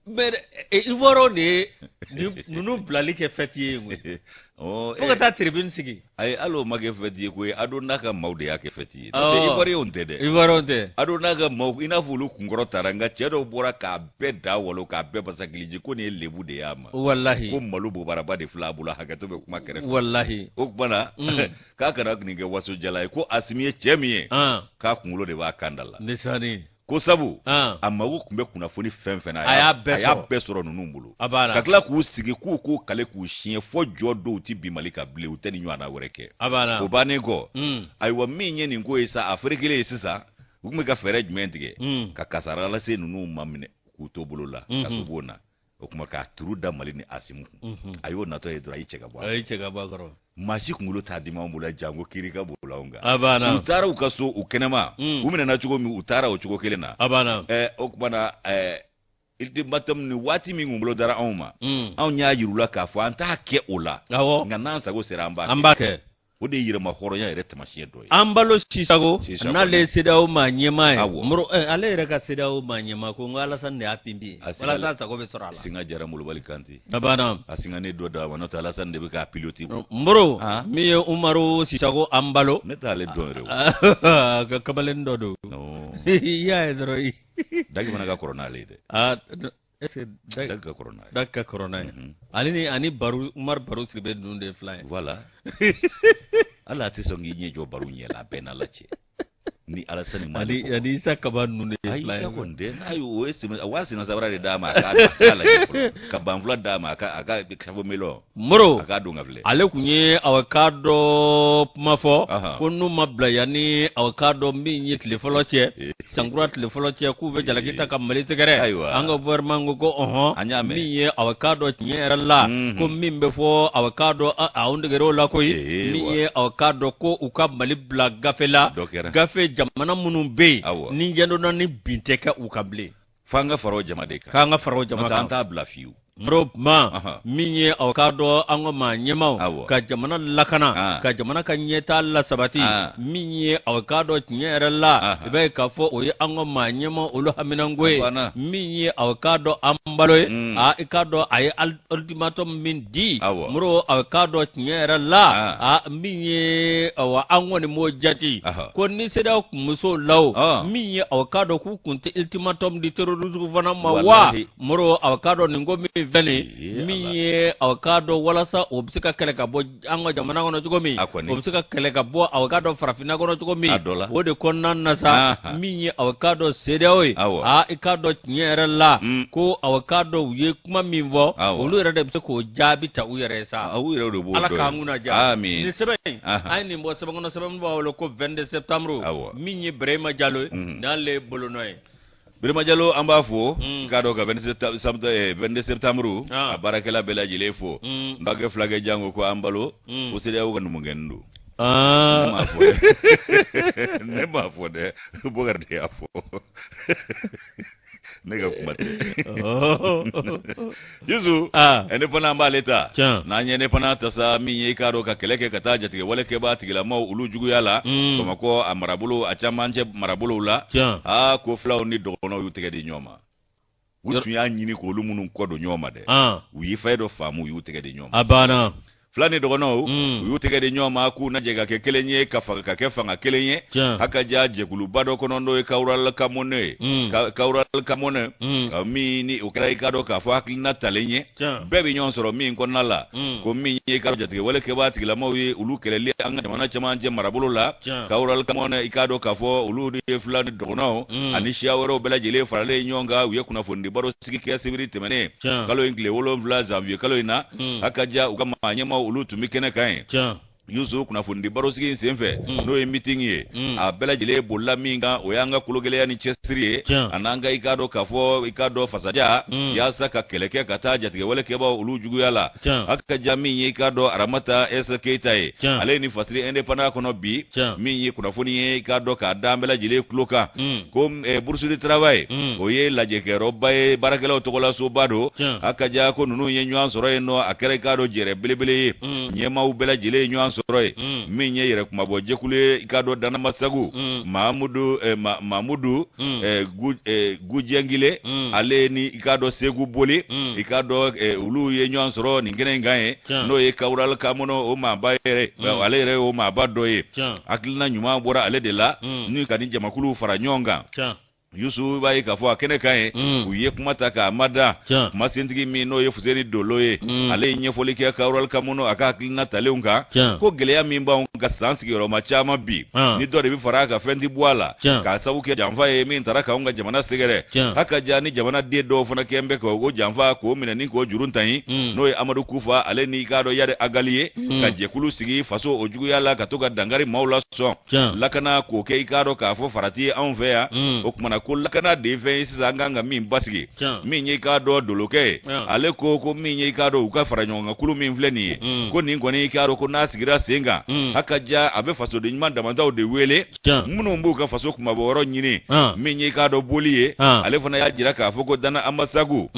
[SPEAKER 1] Mais Ivoiriens de ye ninnu bilali kɛ fête ye koyi. Fo ka taa tribune sigi.
[SPEAKER 2] Ayi, hali o ma kɛ fête ye koyi, Ado n'a ka maaw de y'a kɛ fête ye. N'o tɛ Ivoiriens tɛ dɛ.
[SPEAKER 1] Ivoiriens tɛ.
[SPEAKER 2] Ado n'a ka maaw, i n'a fɔ olu kunkɔrɔ taara, nka cɛ dɔw bɔra k'a bɛɛ da walo k'a bɛɛ basakiliji ko nin ye lebu de y'a ma.
[SPEAKER 1] Walahi.
[SPEAKER 2] Ko malo bobaraba de filɛ a bolo, hakɛto bɛ kuma kɛrɛfɛ.
[SPEAKER 1] Walahi.
[SPEAKER 2] O tuma na k'a kana nin kɛ waso jala ye, ko Asimi ye cɛ min ye, k'a kunkolo de b'a kan da la.
[SPEAKER 1] Ndesani.
[SPEAKER 2] Ko sabu a mago tun bɛ kunnafoni fɛn fɛn na,
[SPEAKER 1] a y'a
[SPEAKER 2] bɛɛ sɔrɔ ninnu bolo.
[SPEAKER 1] A b'a la.
[SPEAKER 2] Ka tila k'u sigi k'u k'u kale k'u siɲɛ fɔ jɔ dɔw tɛ bin Mali kan bilen, u tɛ nin ɲɔgɔnna wɛrɛ kɛ.
[SPEAKER 1] A b'a la.
[SPEAKER 2] O bannen kɔ, ayiwa min ye nin ko ye sa, a ferekelen ye sisan, u tun bɛ ka fɛɛrɛ jumɛn tigɛ ka kasara lase ninnu ma minɛ k'u to bolo la, ka to bon na. O tuma k'a turu da Mali ni Asimu kun. A y'o natɔ ye dɔrɔn, a y'i cɛ ka bɔ a
[SPEAKER 1] kɔrɔ. A y'i cɛ ka bɔ a kɔrɔ.
[SPEAKER 2] Maa si kunkolo t'a dimi anw bolo, janko kiri ka bolo anw kan.
[SPEAKER 1] A banna.
[SPEAKER 2] U taara u ka so u kɛnɛma. U minɛna cogo min, u taara o cogo kelen na.
[SPEAKER 1] A banna.
[SPEAKER 2] O tuma na ultimatum ni waati min kun bolo dara anw ma, anw y'a yir'u la k'a fɔ an t'a kɛ o la.
[SPEAKER 1] Awɔ.
[SPEAKER 2] Nka n'an sago sera an b'a
[SPEAKER 1] kɛ. An b'a kɛ.
[SPEAKER 2] O de ye yɛrɛma hɔrɔnya yɛrɛ taamasiyɛn dɔ ye.
[SPEAKER 1] Anbalo Sisako, n'ale ye CEDEAO maa ɲɛmaa ye. Moro, ale yɛrɛ ka CEDEAO maa ɲɛmaa ko n ko Alasani de y'a pinpin walasa sago bɛ sɔrɔ a la.
[SPEAKER 2] Singa Jara Molobali Kante.
[SPEAKER 1] A banna.
[SPEAKER 2] A singa ne dɔ da ma, n'o tɛ Alasani de bɛ k'a piloter.
[SPEAKER 1] Moro, min ye Umaru Sisako Anbalo.
[SPEAKER 2] Ne t'ale dɔn yɛrɛ
[SPEAKER 1] o. Ka kamalen dɔ don. I y'a ye dɔrɔn.
[SPEAKER 2] Dagi fana ka kɔrɔ n'ale ye dɛ.
[SPEAKER 1] Est-ce que
[SPEAKER 2] Dagi ka kɔrɔ n'a ye.
[SPEAKER 1] Dagi ka kɔrɔ n'a ye. Ale ni ani Baru Umaru Baru Sidibe ninnu de ye filan ye.
[SPEAKER 2] Voilà. Hali a tɛ sɔn k'i ɲɛ jɔ Baru ɲɛ la, a bɛɛ n'Ala cɛ. Ni Alasani ma
[SPEAKER 1] ani Isa Kaba ninnu de ye filan ye.
[SPEAKER 2] Isa kɔni tɛ, n'a ye o ye sɛmɛ o y'a senna sabara de d'a ma a k'a lajɛ fɔlɔ, ka banfula d'a ma a ka sago melɔn.
[SPEAKER 1] Moro,
[SPEAKER 2] a k'a don ka filɛ.
[SPEAKER 1] Ale tun ye aw k'a dɔn kuma fɔ ko n'u ma bila yanni aw k'a dɔn min ye tile fɔlɔ cɛ, sankura tile fɔlɔ cɛ, k'u bɛ jalaki ta ka Mali sɛgɛrɛ. An ka gouvernement ko ko ɔhɔn, min ye aw k'a dɔn tiɲɛ yɛrɛ la, ko min bɛ fɔ aw k'a dɔn anw degera o la koyi, min ye aw k'a dɔn ko u ka Mali bila gafe la, gafe jamana minnu bɛ yen ni jɛndonna ni bin tɛ kɛ u kan bilen.
[SPEAKER 2] F'an ka fara o jama de kan.
[SPEAKER 1] K'an ka fara o jama kan.
[SPEAKER 2] An t'a bila fiyewu.
[SPEAKER 1] Moro ma min ye aw k'a dɔn an ka maa ɲɛmaaw ka jamana lakana, ka jamana ka ɲɛtaa lasabati, min ye aw k'a dɔn tiɲɛ yɛrɛ la, i b'a ye k'a fɔ o ye an ka maa ɲɛmaaw olu haminanko ye, min ye aw k'a dɔn an balo ye, aa i k'a dɔn a ye ultimatum min di, Moro aw k'a dɔn tiɲɛ yɛrɛ la, aa min ye awa an kɔni m'o jate ko ni CEDEAO kun bɛ s'o la o, min ye aw k'a dɔn k'u kun tɛ ultimatum di terrorisme fana ma wa, Moro aw k'a dɔn nin ko min filɛ nin min ye aw k'a dɔn walasa o bɛ se ka kɛlɛ ka bɔ an ka jamana kɔnɔ cogo min, o bɛ se ka kɛlɛ ka bɔ aw k'a dɔn farafinna kɔnɔ cogo min, o de kɔnɔna na sa, min ye aw k'a dɔn CEDEAO ye, aa i k'a dɔn tiɲɛ yɛrɛ la ko aw k'a dɔn u ye kuma min fɔ, olu yɛrɛ de bɛ se k'o jaabi ta u yɛrɛ ye sa. Ala k'an kunna diya. Nin sɛbɛn in, an ye nin bɔ sɛbɛn kɔnɔ, sɛbɛn min b'a wele ko 22 septembre, min ye Birahima Jalo ye, n'ale ye bolonɔ ye.
[SPEAKER 2] Birima Jalo an b'a fo, k'a dɔn ka 22 septembre a baarakɛla bɛɛ lajɛlen fo. N bakɛ fulakɛ jango ko an balo, ko CEDEAO ka numukɛnin don. Ne m'a fɔ dɛ. Ne m'a fɔ dɛ. Bokari de y'a fɔ. Ne ka kuma tɛ. Yusu, indépendant b'ale ta. N'an ye indépendant ta sa, min ye i k'a dɔn ka kɛlɛ kɛ ka taa jatigɛwale kɛbaa tigilamaw olu juguya la Bamakɔ a marabolo a camancɛ marabolow la, aa ko fulaw ni dɔgɔnɔw y'u tɛgɛ di ɲɔgɔn ma. U tun y'a ɲini k'olu minnu kɔ don ɲɔgɔn ma dɛ, u ye fɛn dɔ faamu, u y'u tɛgɛ di ɲɔgɔn ma.
[SPEAKER 1] A banna.
[SPEAKER 2] Fula ni dɔgɔnɔw u y'u tɛgɛ di ɲɔgɔn ma k'u na jɛ ka kɛ kelen ye, ka ka kɛ fanga kelen ye a ka ja jɛkuluba dɔ kɔnɔ, n'o ye Kawural Kamone ye. Kawural Kamone min ni o kɛra i k'a dɔn k'a fɔ hakilina talen ye, bɛɛ bɛ ɲɔgɔn sɔrɔ min kɔnɔna la, ko min ye ka jatigɛwale kɛbaa tigilamaw ye, olu kɛlɛli an ka jamana camancɛ marabolo la. Kawural Kamone, i k'a dɔn k'a fɔ olu de ye fula ni dɔgɔnɔw ani siya wɛrɛw bɛɛ lajɛlen faralen ɲɔgɔn kan. U ye kunnafonidi baro sigi kɛ sibiri tɛmɛnen, kalo in tile 7, janvier kalo in na. A ka ja u ka maa ɲɛmaaw olu tun bɛ kɛnɛ kan yen. Yusu, kunnafonidi barosigi in senfɛ, n'o ye meeting ye, a bɛɛ lajɛlen bolila min kan, o y'an ka kologɛlɛya ni cɛsiri ye, a n'an ka i k'a dɔn k'a fɔ i k'a dɔn fasaja, yaasa ka kɛlɛ kɛ ka taa jatigɛwale kɛbaaw olu juguya la. A ka ja min ye i k'a dɔn Aramata S Keyita ye, ale ye nin fasiri indépendant kɔnɔ bi, min ye kunnafoni ye i k'a dɔn k'a da an bɛɛ lajɛlen tulo kan, ko Bourse du Travail, o ye lajɛkɛyɔrɔba ye, baarakɛlaw tɔgɔlasoba don. A ka ja ko ninnu ye ɲɔgɔn sɔrɔ yen nɔ, a kɛra i k'a dɔn jɛrɛ belebele ye, ɲɛmaaw bɛɛ lajɛlen ye ɲɔgɔn sɔrɔ yen. Min ye yɛrɛ kumabɔ jɛkulu ye, i k'a dɔn Danamasagu Mamudu Mamudu Gujɛngile, ale ni i k'a dɔn Segu Boli, i k'a dɔn olu ye ɲɔgɔn sɔrɔ nin kɛnɛ in kan ye, n'o ye Kawural Kamone o maaba yɛrɛ, ale yɛrɛ ye o maaba dɔ ye. Hakilina ɲuman bɔra ale de la ni ka nin jamakulu fara ɲɔgɔn kan. Yusu, b'a ye k'a fɔ a kɛnɛ kan ye, u ye kuma ta k'a mada. Kuma sentigi min n'o ye Fuseni Dolo ye, ale ye ɲɛfɔli kɛ Kawural Kamone a ka hakilina talenw kan, ko gɛlɛya min b'anw ka san sigiyɔrɔma caman bi, ni dɔ de bɛ fara a kan, fɛn tɛ bɔ a la, k'a sababu kɛ janfa ye min taara k'anw ka jamana sɛgɛrɛ. A ka ja ni jamanaden dɔw fana kɛn bɛ k'o janfa k'o minɛ ni k'o juru ta ye, n'o ye Amadu Kufa, ale ni i k'a dɔn Yadi Agali ye, ka jɛkulu sigi faso o juguya la, ka to ka dankari maaw la sɔn lakana k'o kɛ i k'a dɔn k'a fɔ farati ye anw fɛ yan. O kumana ko lakana de ye fɛn ye sisan an kan ka min basigi. Min ye i k'a dɔn Dolokɛ ye, ale ko ko min ye i k'a dɔn u ka fara ɲɔgɔn kan kulu min filɛ nin ye, ko nin kɔni i k'a dɔn ko n'a sigira sen kan, a ka ja a bɛ fasoden ɲuman damantaw de wele minnu b'u ka faso kunmabɔyɔrɔ ɲini. Min ye i k'a dɔn Boli ye, ale fana y'a jira k'a fɔ ko Dana Amasagu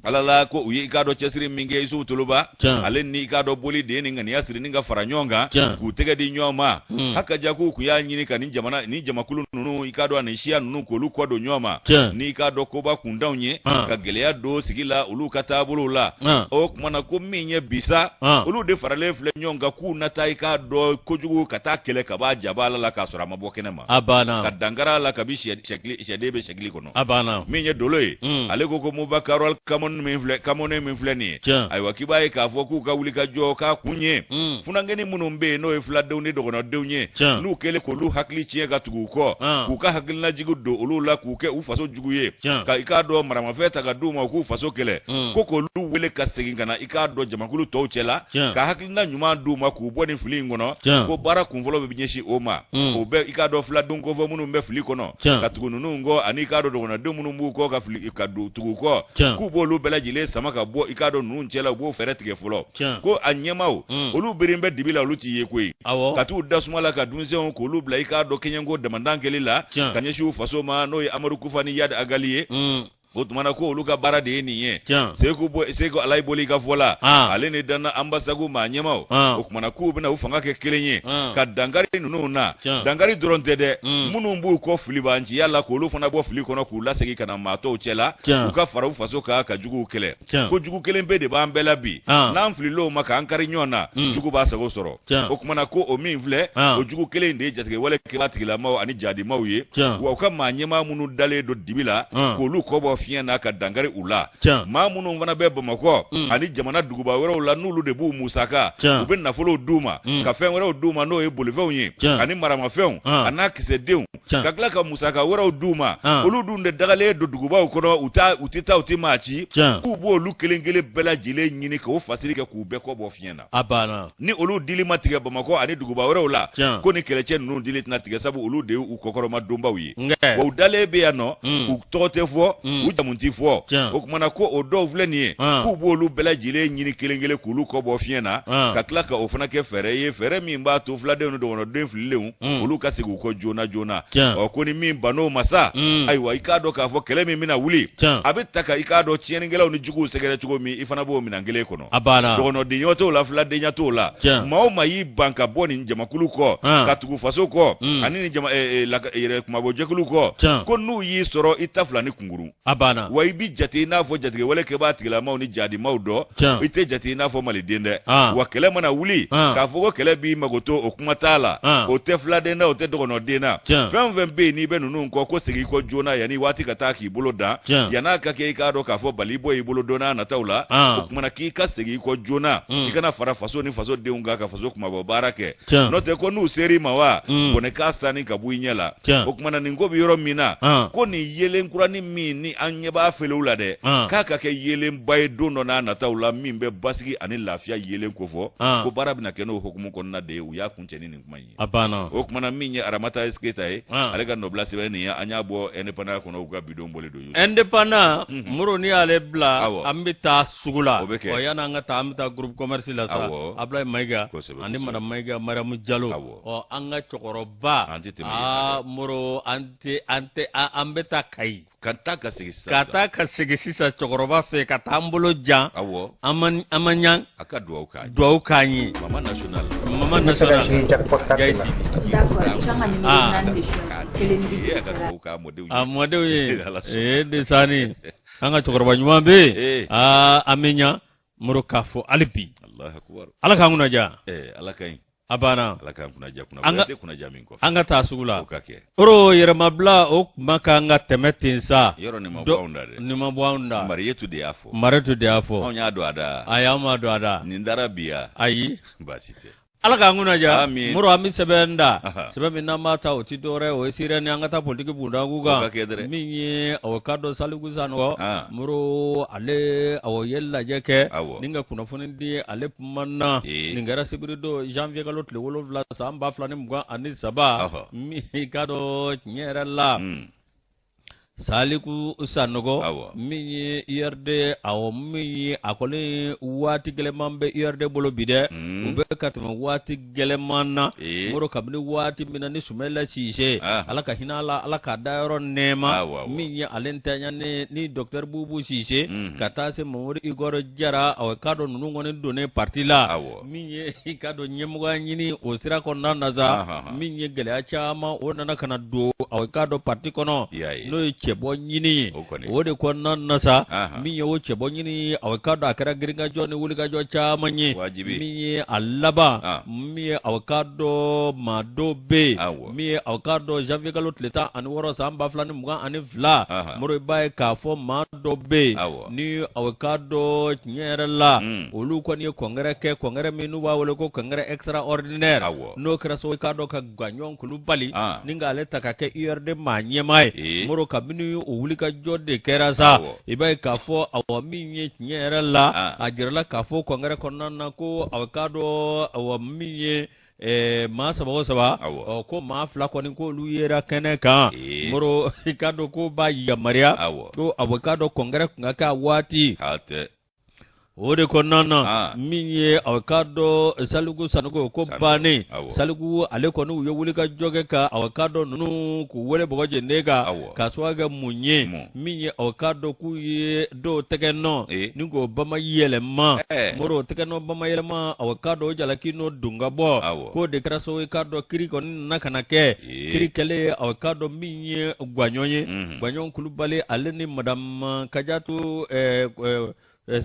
[SPEAKER 2] Ala la ko u ye i k'a dɔn cɛsiri min kɛ, Isufu Toloba ale ni i k'a dɔn Boli de ye nin ŋaniya siri ni ka fara ɲɔgɔn kan k'u tɛgɛ di ɲɔgɔn ma. A ka ja k'u kun y'a ɲini ka nin jamana ni jamakulu ninnu, i k'a dɔn ani siya ninnu, k'olu kɔ don ɲɔgɔn ma ni i k'a dɔn koba kuntanw ye, ka gɛlɛya don sigi la olu ka taabolow la. O tuma na ko min ye bisa, olu de faralen filɛ ɲɔgɔn kan k'u na taa i k'a dɔn kojugu ka taa kɛlɛ ka b'a jaba la k'a sɔrɔ a ma bɔ kɛnɛ ma,
[SPEAKER 1] a banna,
[SPEAKER 2] ka dankari a la kabi sɛden bɛ sɛkili kɔnɔ.
[SPEAKER 1] A banna.
[SPEAKER 2] Min ye Dolo ye, ale ko ko Mouvement Kawural Kamone min filɛ, Kamone min filɛ nin ye, ayiwa k'i b'a ye k'a fɔ k'u ka wuli ka jɔ k'a kun ye funankɛnin minnu bɛ yen, n'o ye filadenw ni dɔgɔnɔdenw ye, n'u kɛlen k'olu hakili tiɲɛ ka tugu u kɔ, k'u ka hakilinajugu don olu la, k'u kɛ u faso jugu ye, ka i k'a dɔn maramafɛn ta ka d'u ma u k'u faso kɛlɛ, ko k'olu wele ka segin ka na i k'a dɔn jamakulu tɔw cɛ la, ka hakilina ɲuman d'u ma k'u bɔ nin fili in kɔnɔ, ko baara kunfɔlɔ bɛ ɲɛsin o ma. O bɛ i k'a dɔn filadenw kofɔ minnu bɛ fili kɔnɔ ka tugu ninnu kɔ, ani i k'a dɔn dɔgɔnɔdenw minnu b'u kɔ ka fili ka tugu u kɔ, k'u b'olu bɛɛ lajɛlen sama ka bɔ i k'a dɔn ninnu cɛla, u b'o fɛɛrɛ tigɛ fɔlɔ. Ko a ɲɛmaaw olu beren bɛ dibi la, olu t'i ye koyi, ka t'u da suma la ka denmisɛnw k'olu bila i k'a dɔn kɛɲɛko damandan kɛli la ka ɲɛsin u faso ma, n'o ye Amadu Kufa ni Yadi Agali ye. O tuma na ko olu ka baara de ye nin ye. Seku Seku Alayi Boli ka fɔ la, ale ni Dana Anbasagu maa ɲɛmaaw, o tuma na k'u bɛna u fanga kɛ kelen ye ka dankari ninnu na. Dankari dɔrɔn tɛ dɛ, minnu b'u kɔ filibanciya la, k'olu fana bɔ fili kɔnɔ k'u lasegin ka na maa tɔw cɛ la, u ka fara u faso kan ka juguw kɛlɛ. Ko jugu kelen pe de b'an bɛɛ la bi, n'an filil'o ma k'an kari ɲɔgɔn na, jugu b'a sago sɔrɔ. O tuma na ko o min filɛ, o jugu kelen de ye jatigɛwale kɛbaa tigilamaw ani jadimaw ye, wa u ka maa ɲɛmaa minnu dalen don dibi la, k'olu kɔ bɔ fiɲɛ na ka dankari u la. Maa minnu fana bɛ Bamakɔ ani jamana duguba wɛrɛw la, n'olu de b'u musaka, u bɛ nafolow d'u ma ka fɛn wɛrɛw d'u ma, n'o ye bolifɛnw ye ani maramafɛnw a n'a kisɛdenw, ka tila ka musaka wɛrɛw d'u ma, olu dun de dagalen don dugubaw kɔnɔ, u tɛ taa, u tɛ maa ci, k'u b'olu kelen kelen bɛɛ lajɛlen ɲini k'o fasiri kɛ k'u bɛɛ kɔ bɔ fiɲɛ na.
[SPEAKER 1] A banna.
[SPEAKER 2] Ni olu dili ma tigɛ Bamakɔ ani duguba wɛrɛw la, ko ni kɛlɛcɛ ninnu dili tɛna tigɛ, sabu olu de y'u kɔkɔrɔma donbaw ye. Wa u dalen bɛ yan nɔ, u tɔgɔ tɛ fɔ, u jamu ti fɔ o tuma na ko o dɔw filɛ nin ye k'u b'olu bɛɛ lajɛlen ɲini kelen kelen k'olu kɔ bɔ fiɲɛ na ka tila ka o fana kɛ fɛɛrɛ ye fɛɛrɛ min b'a to filadenw ni dɔgɔnɔden fililenw olu ka segin u kɔ joona joona ɔ ko ni min bann'o ma sa ayiwa i k'a dɔn k'a fɔ kɛlɛ min bɛna wuli a bɛ ta ka i k'a dɔn tiɲɛnikɛlaw ni juguw sɛgɛrɛ cogo min i fana b'o minɛn kelen kɔnɔ
[SPEAKER 1] a banna
[SPEAKER 2] dɔgɔnɔdenya t'o la filadenya t'o la maa o maa y'i ban ka bɔ nin jamakulu kɔ ka tugu faso kɔ ani nin jama yɛrɛ kunmabɔjɛkulu kɔ ko n'u y'i sɔrɔ i ta fila ni kunkurun
[SPEAKER 1] a banna
[SPEAKER 2] wa i bi jate i n'a fɔ jatigɛwale kɛbaa tigilamaw ni jadimaw dɔ i tɛ jate i n'a fɔ maliden dɛ wa kɛlɛ mana wuli k'a fɔ ko kɛlɛ b'i magoto o kuma t'a la o tɛ filaden na o tɛ dɔgɔnɔden na fɛn o fɛn bɛ yen n'i bɛ ninnu kɔ ko segin i kɔ joona yanni waati ka taa k'i bolo dan yann'a ka kɛ i k'a dɔn k'a fɔ bali bɔ i bolo don n'a nataw la o tuma na k'i ka segin i kɔ joona i kana fara faso ni faso denw kan ka faso kunmabɔ baara kɛ n'o tɛ ko n'u ser'i ma wa bɔnɛ k'a sanni ka bɔ i ɲɛ la o tuma na nin ko bɛ yɔrɔ min na ko nin yeelen kuranin min ni an ɲɛ b'a felew la dɛ k'a ka kɛ yeelenba ye don dɔ n'a nataw la min bɛ basigi ani lafiya yeelen kofɔ ko baara bɛna kɛ n'o hukumu kɔnɔna de ye u y'a kuncɛ ni nin kuma in ye
[SPEAKER 1] a banna
[SPEAKER 2] o tuma na min ye Aramata Keyita ye ale ka nɔbila sɛbɛn nin ye an y'a bɔ Indépendant kɔnɔ u ka bidon bɔlen don
[SPEAKER 1] Indépendant Moro n'i y'ale bila an bɛ taa sugu la o bɛ kɛ yanni an ka taa an bɛ taa groupe commerce la sa Abulayi Mayiga ani madame Mayiga Mariamu Jalo ɔ an ka cɛkɔrɔba
[SPEAKER 2] an tɛ tɛmɛ aa
[SPEAKER 1] Moro an tɛ an tɛ an bɛ taa Kayi
[SPEAKER 2] ka taa ka segin sisan
[SPEAKER 1] ka taa ka segin sisan cɛkɔrɔba fɛ ka taa an bolo jan
[SPEAKER 2] awɔ
[SPEAKER 1] an ma an ma ɲan
[SPEAKER 2] a ka duwawu k'an ye
[SPEAKER 1] duwawu k'an ye
[SPEAKER 2] mama national
[SPEAKER 1] mama national
[SPEAKER 2] a ka duwawu k'a mɔdenw ye
[SPEAKER 1] a mɔdenw ye ee desani an ka cɛkɔrɔba ɲuman bɛ yen aa an bɛ ɲa Moro k'a fɔ hali bi ala k'an kunna diya
[SPEAKER 2] ala ka ɲi
[SPEAKER 1] a banna
[SPEAKER 2] ala k'an kunna diya kunna tɛ kunna diya min kɔfɛ
[SPEAKER 1] an ka taa sugu la
[SPEAKER 2] o ka kɛ
[SPEAKER 1] oro yɛrɛmabila o kuma kan ka tɛmɛ ten sa
[SPEAKER 2] yɔrɔ nin ma bɔ anw da dɛ
[SPEAKER 1] nin ma bɔ anw da
[SPEAKER 2] Mariyetu de y'a fɔ
[SPEAKER 1] Mariyetu de y'a fɔ
[SPEAKER 2] anw y'a don a da
[SPEAKER 1] ayi an m'a don a da
[SPEAKER 2] nin dara bi ya
[SPEAKER 1] ayi
[SPEAKER 2] baasi tɛ
[SPEAKER 1] Ala k'an kunna diya Moro an bɛ sɛbɛn da sɛbɛn min n'an b'a ta o tɛ dɔwɛrɛ o ye sirɛni an ka taa politiki bundaku kan min ye awɔ k'a dɔn Saliku Sanɔgɔ Moro ale awɔ ye lajɛ kɛ ni ka kunnafoni di ale kumana nin kɛra sibiri don janvier kalo tile 7 san 2023 min k'a dɔn tiɲɛ yɛrɛ la Saliku Sanɔgɔ min ye URD awɔ min ye a kɔni waati gɛlɛman bɛ URD bolo bi dɛ u bɛ ka tɛmɛ waati gɛlɛman na Moro kabini waati min na ni Sumayila Sise Ala ka hinɛ a la Ala k'a dayɔrɔ nɛɛma min ye ale ntanya ni docteur Bubu Sise ka taa se Mamadu Igɔrɔ Jara awɔ k'a dɔn ninnu kɔni donnen parti la min ye i k'a dɔn ɲɛmɔgɔya ɲini o sira kɔnɔna na sa min ye gɛlɛya caman o nana ka na don awɔ k'a dɔn parti kɔnɔ n'o ye cɛbɔ ɲini ye o de kɔnɔna na sa min ye o cɛbɔ ɲini awɔ k'a dɔn a kɛra girinkajɔ ni wulikajɔ caman ye min ye a laban min ye awɔ k'a dɔn maa dɔw bɛ yen min ye awɔ k'a dɔn janvier kalo tile 16 san 2022 Moro i b'a ye k'a fɔ maa dɔ bɛ yen ni awɔ k'a dɔn tiɲɛ yɛrɛ la olu kɔni ye congrès kɛ congrès min n'u b'a wele ko congrès extraordinaire n'o kɛra sababu k'a dɔn ka Gaɲɔn Kulubali ni k'ale ta ka kɛ URD maa ɲɛmaa ye Moro kabini o wulikajɔ de kɛra sa i b'a ye k'a fɔ awa min ye tiɲɛ yɛrɛ la a jirala k'a fɔ congrès kɔnɔna na ko awɔ k'a dɔn awa min ye maa saba o saba ko maa fila kɔni k'olu yera kɛnɛ kan Moro i k'a dɔn k'o b'a yamaruya ko awɔ k'a dɔn congrès tun ka kɛ a waati o de kɔnɔna na min ye awɔ k'a dɔn Saliku Sanogo ko bannen Saliku ale kɔni u ye wulikajɔ kɛ ka awɔ k'a dɔn ninnu k'u wele bɔgɔ jeninen kan k'a sababu kɛ mun ye min ye awɔ k'a dɔn k'u ye dɔw tɛgɛ nɔ ni k'o bama yɛlɛma Moro tɛgɛ nɔ bama yɛlɛma awɔ k'a dɔn o jalaki n'o don ka bɔ k'o de kɛra sababu ye k'a dɔn kiri kɔni nana ka na kɛ kiri kɛlen awɔ k'a dɔn min ye Gaɲɔn ye Gaɲɔn Kulubali ale ni madame Kajatu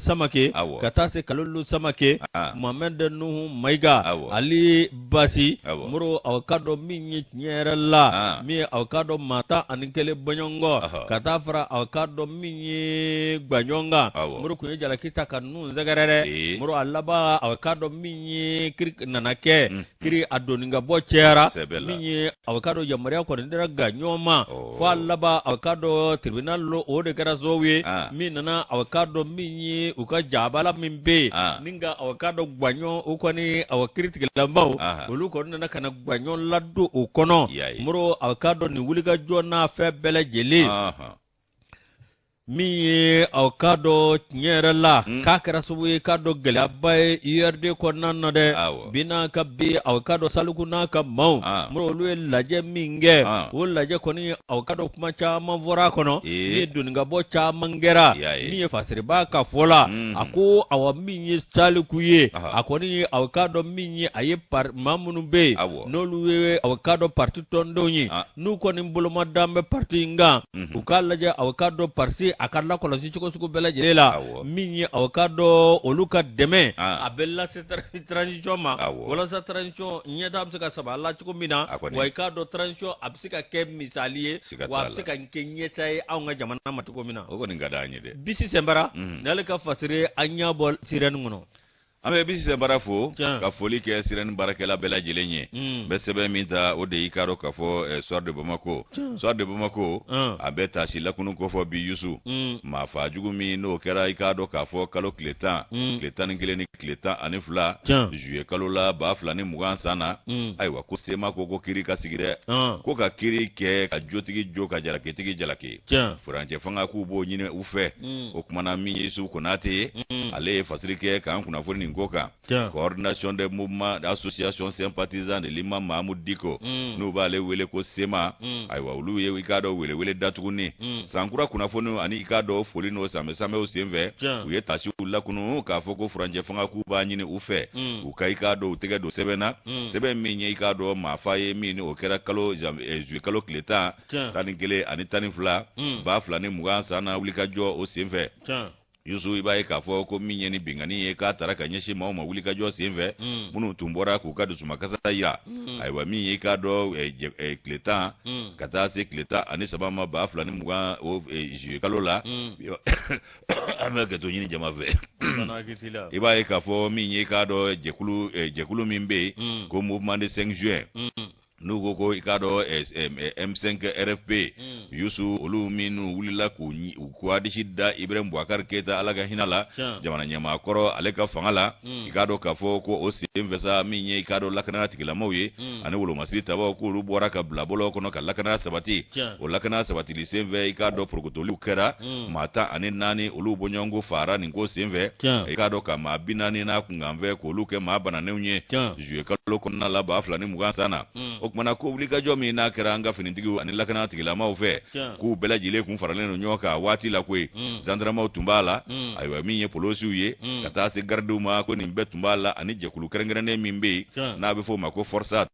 [SPEAKER 1] Samake ka taa se Kalilu Samake Mohamed Nuhu Mayiga Ali Basi Moro awɔ k'a dɔn min ye tiɲɛ yɛrɛ la min ye awɔ k'a dɔn maa 11 bɔɲɔgɔnkɔ ka taa fara awɔ k'a dɔn min ye Gaɲɔn kan Moro tun ye jalaki ta ka ninnu sɛgɛrɛ dɛ Moro a laban awɔ k'a dɔn min ye kiri nana kɛ kiri a donni ka bɔ cayara min ye awɔ k'a dɔn yamaruya kɔni dira Gaɲɔn ma fo a laban awɔ k'a dɔn tribunal o de kɛra sababu ye min nana awɔ k'a dɔn min ye u ka jabala min bɛ yen ni ka awɔ k'a dɔn Gaɲɔn o kɔni awɔ kiritigɛlabaw olu kɔni nana ka na Gaɲɔn ladon o kɔnɔ Moro awɔ k'a dɔn nin wulikajɔ n'a fɛn bɛɛ lajɛlen. Min ye aw k'a dɔn tiɲɛ yɛrɛ la k'a kɛra sababu ye k'a dɔn gɛlɛyaba ye URD kɔnɔna na dɛ bi n'a ka bi aw k'a dɔn Saliku n'a ka maaw mɔrɔ olu ye lajɛ min kɛ o lajɛ kɔni aw k'a dɔn kuma caman fɔra a kɔnɔ min ye donnikabɔ caman kɛra min ye Fasiriba ka fɔ la a ko awa min ye Saliku ye a kɔni aw k'a dɔn min ye a ye maa minnu bɛ yen n'olu ye aw k'a dɔn parti tɔndenw ye n'u kɔni boloma dan bɛ parti in kan u k'a lajɛ aw k'a dɔn parti a ka lakɔlɔsi cogo sugu bɛɛ lajɛlen la min ye aw k'a dɔn olu ka dɛmɛ a bɛ lase transition ma walasa transition ɲɛtaa bɛ se ka saba la cogo min na wa i k'a dɔn transition a bɛ se ka kɛ misali ye wa a bɛ se ka kɛ ɲɛtaa ye anw ka jamana ma cogo min na
[SPEAKER 2] o kɔni ka d'an ye dɛ.
[SPEAKER 1] Bisi Sɛnbara n'ale ka fasiri an ɲɛ bɔ Sirɛni kɔnɔ.
[SPEAKER 2] An bɛ Bisi Sɛnbara fo ka foli kɛ Sirɛni baarakɛla bɛɛ lajɛlen ye. N bɛ sɛbɛn min ta o de y'i k'a dɔn k'a fɔ Soir de Bamako. Soir de Bamako a bɛ taasi lakunu kofɔ bi Yusu. Maa faa jugu min n'o kɛra i k'a dɔn k'a fɔ kalo tile 10, tile 11 ni tile 12 juillet kalo la 2020 san na. Ayiwa ko CMA ko ko kiri ka sigi dɛ. Ko ka kiri kɛ ka jotigi jo ka jalakitigi jalaki. Furancɛ fanga k'u b'o ɲini u fɛ. O kumana min ye Yusu Konate ye, ale ye fasiri kɛ k'an kunnafoni nin ko kan. Coordination des mouvements d'associations sympathisants de l'imam Mahmoud Dicko, n'u b'ale wele ko CMA, ayiwa olu ye i k'a dɔn welewele da tuguni. Sankura kunnafoniw ani i k'a dɔn foli n'o sanbɛ-sanbɛw senfɛ, u ye tasiw lakunu k'a fɔ ko furancɛ fanga k'u b'a ɲini u fɛ, u ka i k'a dɔn u tɛgɛ don sɛbɛn na, sɛbɛn min ye i k'a dɔn maafa ye min ni o kɛra kalo juillet kalo tile 10, 11 ani 12, 2020 san na wulikajɔ o senfɛ. Yusu i b'a ye k'a fɔ ko min ye ni binkanni ye k'a taara ka ɲɛsin maaw ma wulikajɔ senfɛ minnu tun bɔra k'u ka dusumakasa jira ayiwa min ye i k'a dɔn tile 10 ka taa se tile 13 ma 2020 o juillet kalo la an bɛ hakɛto ɲini jama fɛ i b'a ye k'a fɔ min ye i k'a dɔn jɛkulu min bɛ yen ko mouvement de 5 juin n'u ko ko i k'a dɔn M5 RFP Yusu olu minnu wulila k'u kwadisi da Ibrahim Boubacar Keita Ala ka hinɛ la jamana ɲɛmaa kɔrɔ ale ka fanga la i k'a dɔn k'a fɔ ko o senfɛ sa min ye i k'a dɔn lakana tigilamaw ye ani wolomasiri tabaw k'olu bɔra ka bila bɔlɔn kɔnɔ ka lakana sabati o lakana sabatili senfɛ i k'a dɔn porokotoliw kɛra maa 14 olu bɔɲɔgɔnko faara nin ko senfɛ i k'a dɔn ka maa 40 n'a kunkanfɛ k'olu kɛ maa bananenw ye juillet kalo kɔnɔna la 2020 san na. O kumana ko wulikajɔ min n'a kɛra an ka finitigiw ani lakana tigilamaw fɛ k'u bɛɛ lajɛlen kun faralen don ɲɔgɔn kan waati la koyi zandaramaw tun b'a la ayiwa min ye polosiw ye ka taa se garidiw ma ko nin bɛɛ tun b'a la ani jɛkulu kɛrɛnkɛrɛnnen min bɛ yen n'a bɛ f'o ma ko FORSAT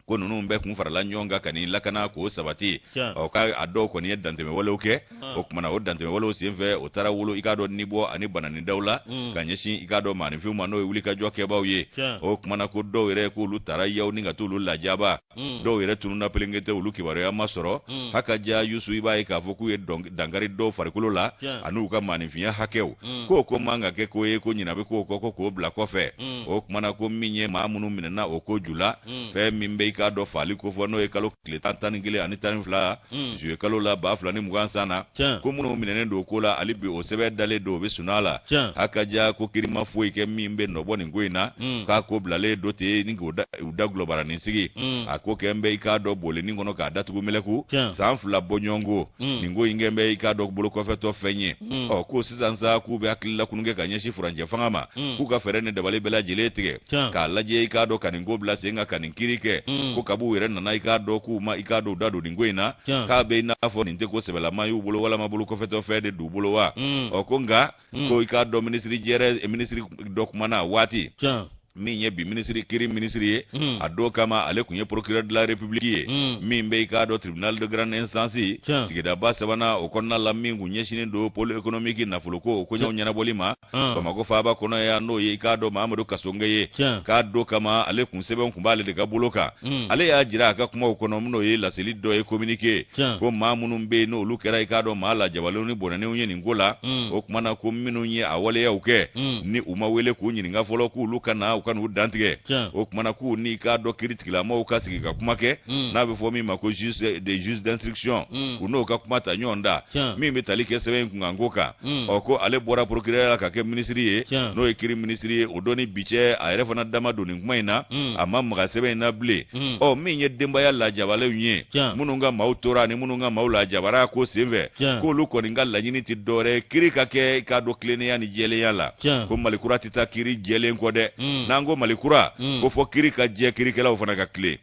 [SPEAKER 2] ko ninnu bɛɛ kun farala ɲɔgɔn kan ka nin lakana k'o sabati ɔ k'a dɔw kɔni ye dantɛmɛwalew kɛ o kumana o dantɛmɛwalew senfɛ o taara wolo i k'a dɔn nibɔ ani bananidaw la ka ɲɛsin i k'a dɔn maaninfinw ma n'o ye wulikajɔ kɛbaaw ye o kumana ko dɔw yɛrɛ k'olu taara yaw ni ka t'olu lajaba dɔw yɛrɛ tununna pelenkete olu kibaruya ma sɔrɔ haka ja Yusu i b'a ye k'a fɔ k'u ye dankari dɔw farikolo la ani u ka maaninfinya hakɛw k'o ko man ka kɛ ko ye ko ɲina bɛ k'o kɔ ko k'o bila kɔfɛ o kumana ko min ye maa minnu minɛna o ko ju la fɛn min bɛ i k'a dɔn faali kofɔ n'o ye kalo tile 11 ani 12 juillet kalo la 2020 san na ko minnu minɛnen don ko la hali bi o sɛbɛn dalen don o bɛ sunaa la haka ja ko kiri ma foyi kɛ min bɛ nɔbɔ nin ko in na k'a ko bilalen don ten ni k'u da gulɔbaranin sigi a ko kɛ n bɛ i k'a dɔn bolenin kɔnɔ k'a datugu mɛlɛku san 2 bɔɲɔgɔnko nin ko in kɛ n bɛ i k'a dɔn bolokɔfɛtɔ fɛn ye ɔ ko sisan sa k'u bɛ hakili lakunu kɛ ka ɲɛsin furancɛ fanga ma k'u ka fɛɛrɛ ni dabali bɛɛ lajɛlen tigɛ k'a lajɛ i k'a dɔn ka nin ko bila sen kan ka nin kiri kɛ ko kab'u yɛrɛ nana i k'a dɔn k'u ma i k'a dɔn u da don nin ko in na k'a bɛ i n'a fɔ nin tɛ ko sɛbɛlama y'u bolo walama bolokɔfɛtɔ fɛn de d'u bolo wa ɔ ko nka ko i k'a dɔn minisiri jɛrɛ minisiri dɔ kumana waati min ye bi minisiri kiri minisiri ye a don kama ale tun ye procureur de la république ye min bɛ i k'a dɔn tribunal de grande instance sigidaba sabanan o kɔnɔna la min kun ɲɛsinnen don pôle économique nafoloko o koɲɛw ɲɛnabɔli ma Bamakɔ faaba kɔnɔ yan n'o ye i k'a dɔn Mahamadu Kasɔnkɛ ye k'a don kama ale kun sɛbɛn kun b'ale de ka bolo kan ale y'a jira a ka kumaw kɔnɔ n'o ye laseli dɔ ye communiqué ko maa minnu bɛ yen n'olu kɛra i k'a dɔn maa lajabalenw ni bɔnɛnenw ye nin ko la o kumana ko minnu ye a waleyaw kɛ ni u ma wele k'u ɲininka fɔlɔ k'olu ka na ka n'u dantigɛ. O kumana k'u n'i k'a dɔn kiri tigilamɔgɔw ka sigi ka kuma kɛ, n'a bɛ fɔ min ma ko juge des juges d'instruction, u n'o ka kuma ta ɲɔgɔn da min bɛ tali kɛ sɛbɛn in kunkanko kan. Ɔ ko ale bɔra procureur la ka kɛ minisiri ye, n'o ye kiri minisiri ye, o don ni bi cɛ a yɛrɛ fana dama don nin kuma in na, a ma maga sɛbɛn in na bilen. Ɔ min ye denbaya lajabalenw ye, minnu ka maaw tora ani minnu ka maaw lajabara ko senfɛ, k'olu kɔni ka laɲini tɛ dɔwɛrɛ ye kiri ka kɛ k'a dɔn tilennenya ni jɛlenya la. Ko Mali kura tɛ taa kiri jɛlen kɔ dɛ. N'an ko Mali kura, ko fɔ kiri ka jɛ, kirikɛlaw fana ka tilen.